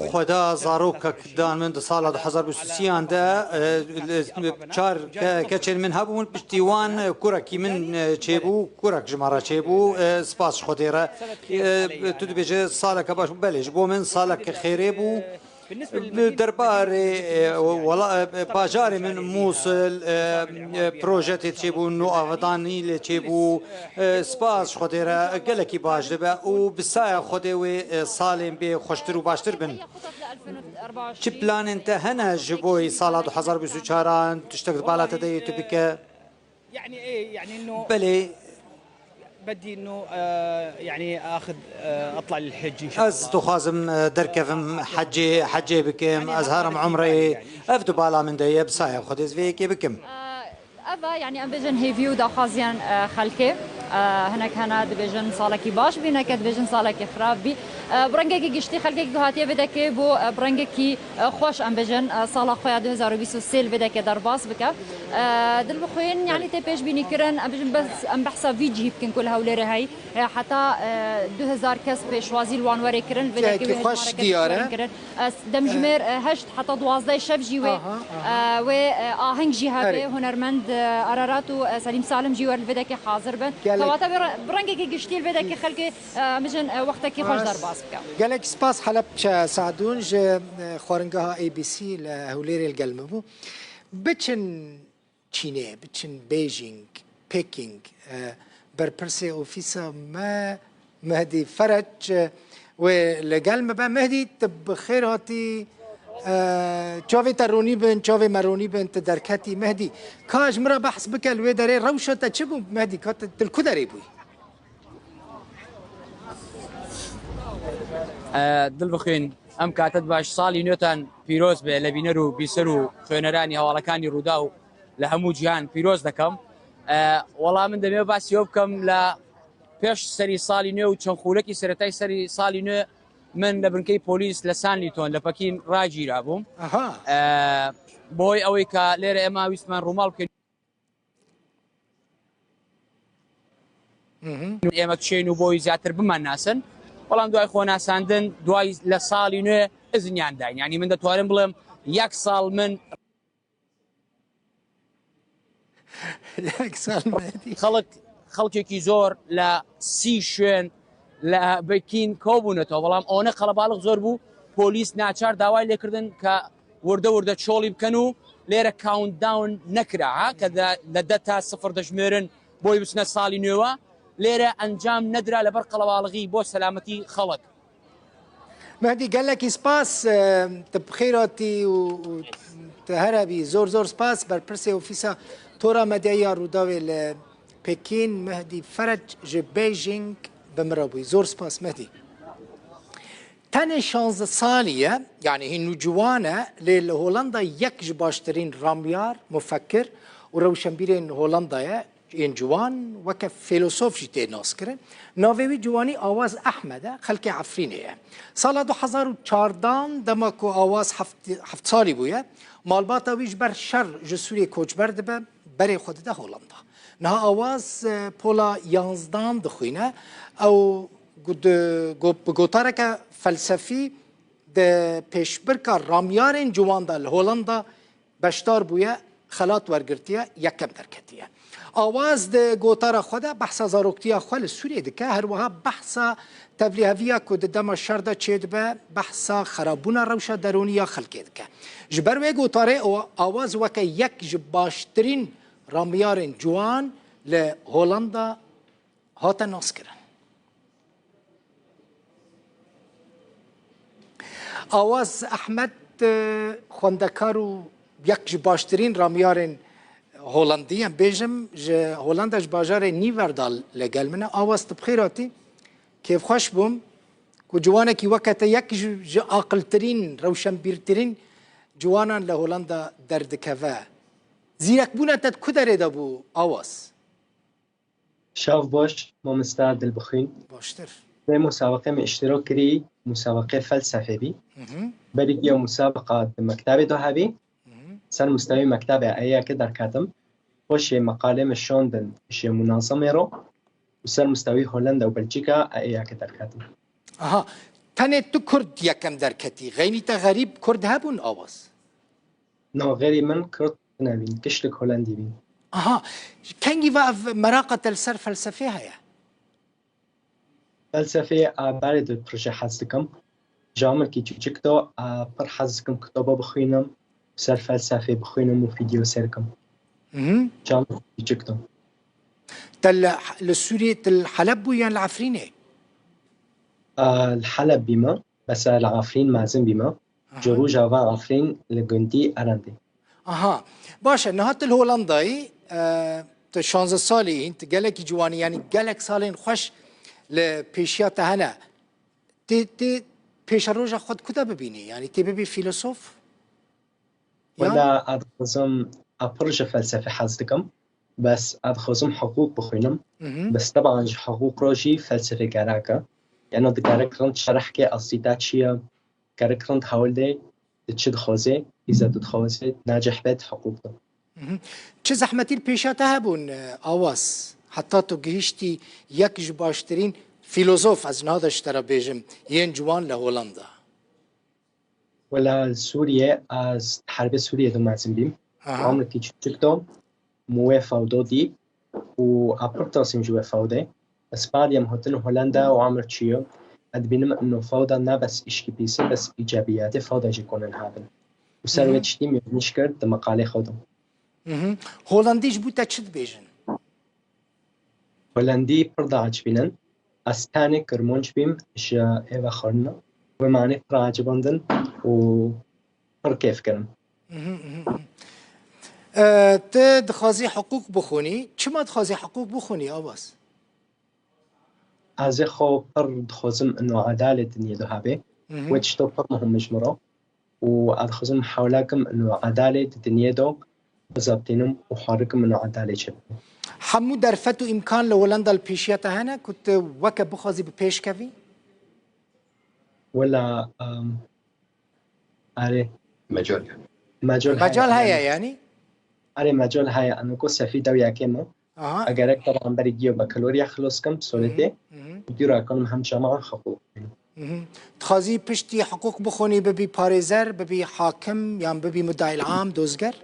Xweda zarokek dan min di sala du hezar bîst û sê yan de, e, çar ke-, keçên min hebûn, piştî wan, e, kurekî min, e, çêbû, kurek ji me re çêbû, e, spas ji Xwedê re. E, tu dibêje saleke baş bû, belê, ji bo min salek xêrê bû. Li derbarê, e, wela-, e, bajarê min Mûsil, e, e, proje tê çêbû, nû avadanî lê çêbû. E, spas Xwedê re gelekî baş dibe û bi saya Xwedê wê, e, salên bê xweştir û baştir bin. Çi planên te hene ji bo sala du hezar bîst û çaran? Tiştek di bala te de yê tu bike? يعني ايه يعني انه Belê. بدي انه آه يعني اخذ آه اطلع للحج ان شاء الله. Ez dixwazim, e, derkevim hecê, hecê bikim, ez herim umreyê. Ev di bala min de ye, bi saya Xwedê ez vê yekê bikim. Ev e, yanî em bêjin hêvî û daxwaziyan, e, xelkê. E, hinek hene dibêjin salekî baş bî, hineke dibêjin salekî xirab bî. E, bi rengekî giştî xelkekî ku hatiye vê dekê bo, e, bi rengekî, e, xweş em bêjin, e, sala xwe ya du hezar û bîst û sê li vê dekê derbas bike. E, dil bixwîn, yanî tê pêşbînî kirin, em bêjin bes em behsa vî cihî bikin ku li Hewlêrê heyî. E, heta, e, du hezar kes pêşwazî li wan were kirin, li vê dekê wê hejmareke pêşwazî kirin. E, demjimêr, e, heşt heta duwazdeh şev jî wê, e, wê, e, aheng jî hebe, hunermend, e, Ararat û, e, Selîm Salim jî wer li vê dekê hazir bin. Kewata bi re-, bi rengekî giştî li vê dekê xelkê, e, mijin, e, wextekî xweş derbas bike. Gelek spas Helepçe Sadûn ji, e, xwaringeha A B C li Hewlêrê li gel me bû. Biçin Çînê, biçin Beijing, Peking, e, berpirsê ofîsa me Mehdî Fereç, e, wê li gel me be. Mehdî, tu bi xêr hatî, e, çavê te ronî bin, çavê me ronî bin, tu derketî. Mehdî, ka ji min re behs bike li wê derê, rewşa te çi bû? Mehdî, ka tu, tu li ku derê bûyî? E, dil bixwîn, em katet baş, salî nûtan pîroz be, li bîner û bîser û xwêneraniya hevalekaniya Rûdaw li hemû cîhan pîroz dikim. E, wela min demê basî ew bikim, li pêş serî salî nû û çend xûlekî seretayî serî salî nû min li binkeya polîs li Sanlîton, li Pekîn ragirabûm. Aha. E, bi hoy ewê ke lêre ême wîstman rûmal bikin. Mhm. Ême çên û boyî zêdetir biman nasin. Belam duay xwe nasandin, duay li salî nû iziniyan dayin. Yanî min ditorin bilim, yek sal min Yek sal min. Xelk, xelkekî zor li sî şwên li Pekîn kobûnetewe. Belam one qelebalix zor bû. Polîs naçar daway lê kirdin ke wirde wirde çolî bikin û lêre countdown nekira, ha, ke de, li deh ta sifir dijmêrin boyî bisine salî nû. Lêre encam nedira li ber qelebalixî bo selametî xelk. Mehdî, gelekî spas, e, tu bi xêr hatî û, û tu here bî. Zor, zor spas. Berpirsê Ofîsa Tora Medyayî ya Rûdawê li Pekîn, Mehdî Fereç ji Beijing bi min re bûyî. Zor spas, Mehdî. Tenê şazdeh salî ye, yanî hîn nûciwan e, lê li Holanda yek ji baştirîn ramyar, mufekir û rewşenbîrên Holanda ye, yên ciwan, weke fîlosof jî tê naskirin. Navê wî ciwanî Awaz Ehmed e, xelkê Efrînê ye. Sala du hezar û çardan, dema ku Awaz heft, heft salî bûye, malbata wî ji ber şer ji Sûriyê koçber dibe, berê xwe dide Holanda. Niha Awaz, e, pola yanzdan dixwîne. Ew gu-, di-, gu-, bi gotareke felsefî di pêşbirka ramyarên ciwan de li Holanda beşdar bûye, xelat wergirtiye, yekem derketiye. Awaz di gotara xwe de behsa zaroktiya xwe li Sûriyê dike, her wiha behsa tevlîheviya ku di dema şer de çêdibe, behsa xerabûna rewşa derûnî ya xelkê dike. Ji ber wê gotarê Awaz weke yek ji baştirîn ramyarên ciwan li Holanda hate naskirin. Awaz Ehmed, e, xwendekar û yek ji baştirîn ramyarên Holandî, em bêjim, ji Holanda, ji bajarê Nîverdal li gel min e. Awaz, tu bi xêr hatî. Kêfxweş bûm ku ciwanekî weke te yek ji, ji aqiltirîn, rewşenbîrtirîn ciwanan li Holanda derdikeve. Zîrekbûna te di ku derê de bû, Awaz? Şev baş, mamosta Dilbixwîn. Baştir. Vê musabeqê min îştirak kirî, musabeqê felsefê bî. Hı hı. Berî ya musabeqa di mektebê de hebî. Hı hı. Ser mustewî mektebê eyeke derketim. Xweşê meqalê min şandin ji munazemê re û ser mustewî Holanda û Belçîka eyeke derketim. Aha, tenê tu Kurd yekem derketî. Xeynî te xerîb Kurd hebûn, Awaz? Na, xeyrî min Kurd nebîn, giştik Holendî bîn. Aha, kengî ve ev meraqa te li ser felsefê heye? Felsefê, a, berê di proje hez dikim. Ji amirkî çûçik de, a, pir hez dikim kitaba bixwînim, ser felsefê bixwînim û fîdyo sêr kim. Mhm. Ji amirkî çûçik de. Te li, li Sûriyê, te li Heleb bû yan li Efrînê? A, li Heleb bîme, bes li Efrîn mezin bîme. Aha. Ji Rojava Efrîn li gundî Erendê. Aha. Baş e, niha tu li Holandayî, e, tu şanzdeh salî hîn, tu gelekî ciwanî, yanî gelek salên xweş li pêşiya te hene. Tê, tê pêşeroja xwe di ku de bibînî? Yanî tê bibî fîlosof? Yan? Wela, ez dixwazim, ez pir ji felsefê hez dikim. Bes ez dixwazim hiqûq bixwînim. Mhm. Bes teban ji hiqûq re jî felsefê gerek e. Yanî tu gerek rind şerh kê eslî te çi ye, gerek rind hewl de tu çi dixwazê, îza tu dixwazê, necih be di hiqûq de. Mhm. Çi zehmetî li pêşiya te hebûn, e, Awaz? Heta tu gihiştî yek ji baştirîn fîlozof, ez niha de ji te re bêjim, yên ciwan li Holanda. Wela li Sûriyê, ez herbê Sûriyê de mezin bîm. Aha. Amrikî çûçik de, min wê fewdo dî û ez pir tirsîm ji wê fewdê. Ez badî em hatin Holanda û amir çûye. Ez dibînim ino fewda ne bes îşkî pîs e, bes îcabiyatê fewda jî konin hebin. Û ser wê Mhm. tiştî min nîş kir di meqalê xwe de. Mhm. Holandî ji bo te çi dibêjin? Holandî pir diecibînin. Ez tenê Kirmanc bîm ji êvexwarina. Wê manê pir ecibandin û pir kêf kirin. Mhm, mhm, mhm. E, tu dixwazî hiqûq bixwînî. Çima dixwazî hiqûq bixwînî, Awaz? Ez ê xwe pir dixwazim ino edalê dinyê de hebe. Mhm. Wê tişto pir muhim e ji min re. Û ez dixwazim hewla kim ino edalê di dinyê de bizebitînim û harikim ino edalê çêbikim. Hemû derfet û îmkan li Holanda li pêşiya te hene ku tu weke bixwazî bi pêş kevî? Wela, em, erê. Mecal. Mecal Mecal heye, heye, yanî? Erê, mecal heye. Eno ku sefî dew yekê me. Aha. Egerek beramberî giyo bakalorya xilos kim, solê tê. Mhm, mhm. Dûra kanim hem cama xeqû. Mhm. Dixwazî piştî hiqûq bixwînî, bibî parêzer, bibî hakim yan bibî mudayil am, dozger?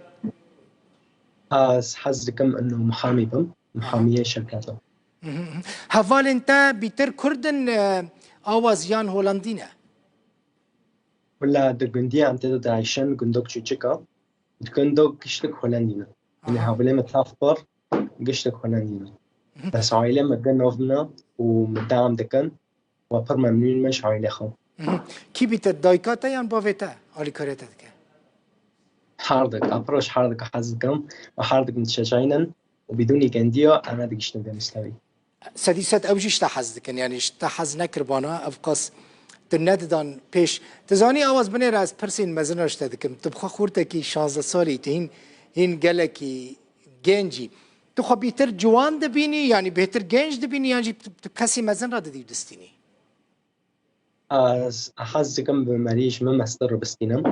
Ez hez dikim ino muhamî bim, Aha. muhamiyê şirketa. Mhm, mhm. Hevalên te bîtir Kurd in, e, Awaz, yan Holandî ne? Wela di gundiya em tê de diayşin, gundok çûçik e. Di gundok giştik Holandî ne. Yanî Aha. hevalê me taf pir giştik Holandî ne. Mhm. Bes aîlê me gel nav min e û min dewam dikin. We pir memnûn me ji aîlê xwe. Mhm. Kî bîtir, dayika te yan bavê te alîkarê te dike? Her dik, ez pir ji her dik hez dikim û her dik min dişecaynin û bidûnî gendiya em nedigiştin vê mistewî. Sedî sed ew jî ji te hez dikin, yanî ji te hez nekiribana, ev qas tu nedidan pêş. Tu zanî, Awaz, binêre ez pirsên mezin ji te dikim. Tu bi xwe xortekî şazdeh salî, tu hîn, hîn gelekî genc î. Tu xwe bîtir ciwan dibînî, yanî bêhtir genc dibînî, yan jî tu, tu kesî mezin re didî û distînî? Ez hez dikim bi merî ji min mestir re bistînim.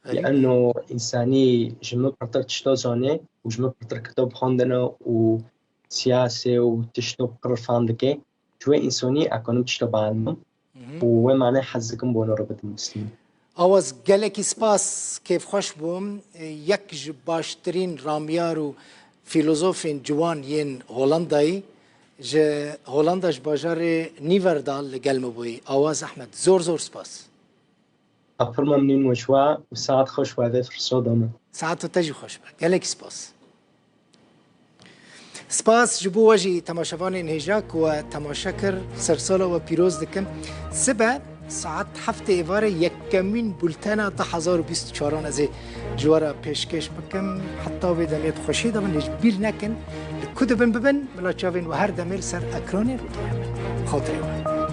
Erê. Li eno însanî ji min pirtir tişto zanê û ji min pirtir kitap xwendine û siyasê û tişto pir fam dike. Ji wê însonî ez kanim tişto bielmim Mhm. û wê mane hez dikim bona re bidim bistînim. Awaz, gelekî spas, kêfxweş bûm. Yek ji baştirîn ramyar û fîlozofên ciwan yên Holandayî ji Holanda, ji bajarê Nieverdal li gel me bûyî. Awaz Ehmed, zor zor spas. Ez pir memnûn me ji we û saet xweş we vê firsa da min. Saet te jî xweş be. Gelekî spas. Spas ji bo we jî temaşevanên hêja ku we temaşe kir. Sersala we pîroz dikim. Sibe saet heftê êvarê yekemîn bultena du hezar û bîst û çaran ez ê ji we re pêşkêş bikim. Heta wê demê bi xweşiyê de bin, hêj bîr nekin. Li ku dibin bibin, bila çavên we her demê li ser ekranê Rûdawê bin. Xatirê we.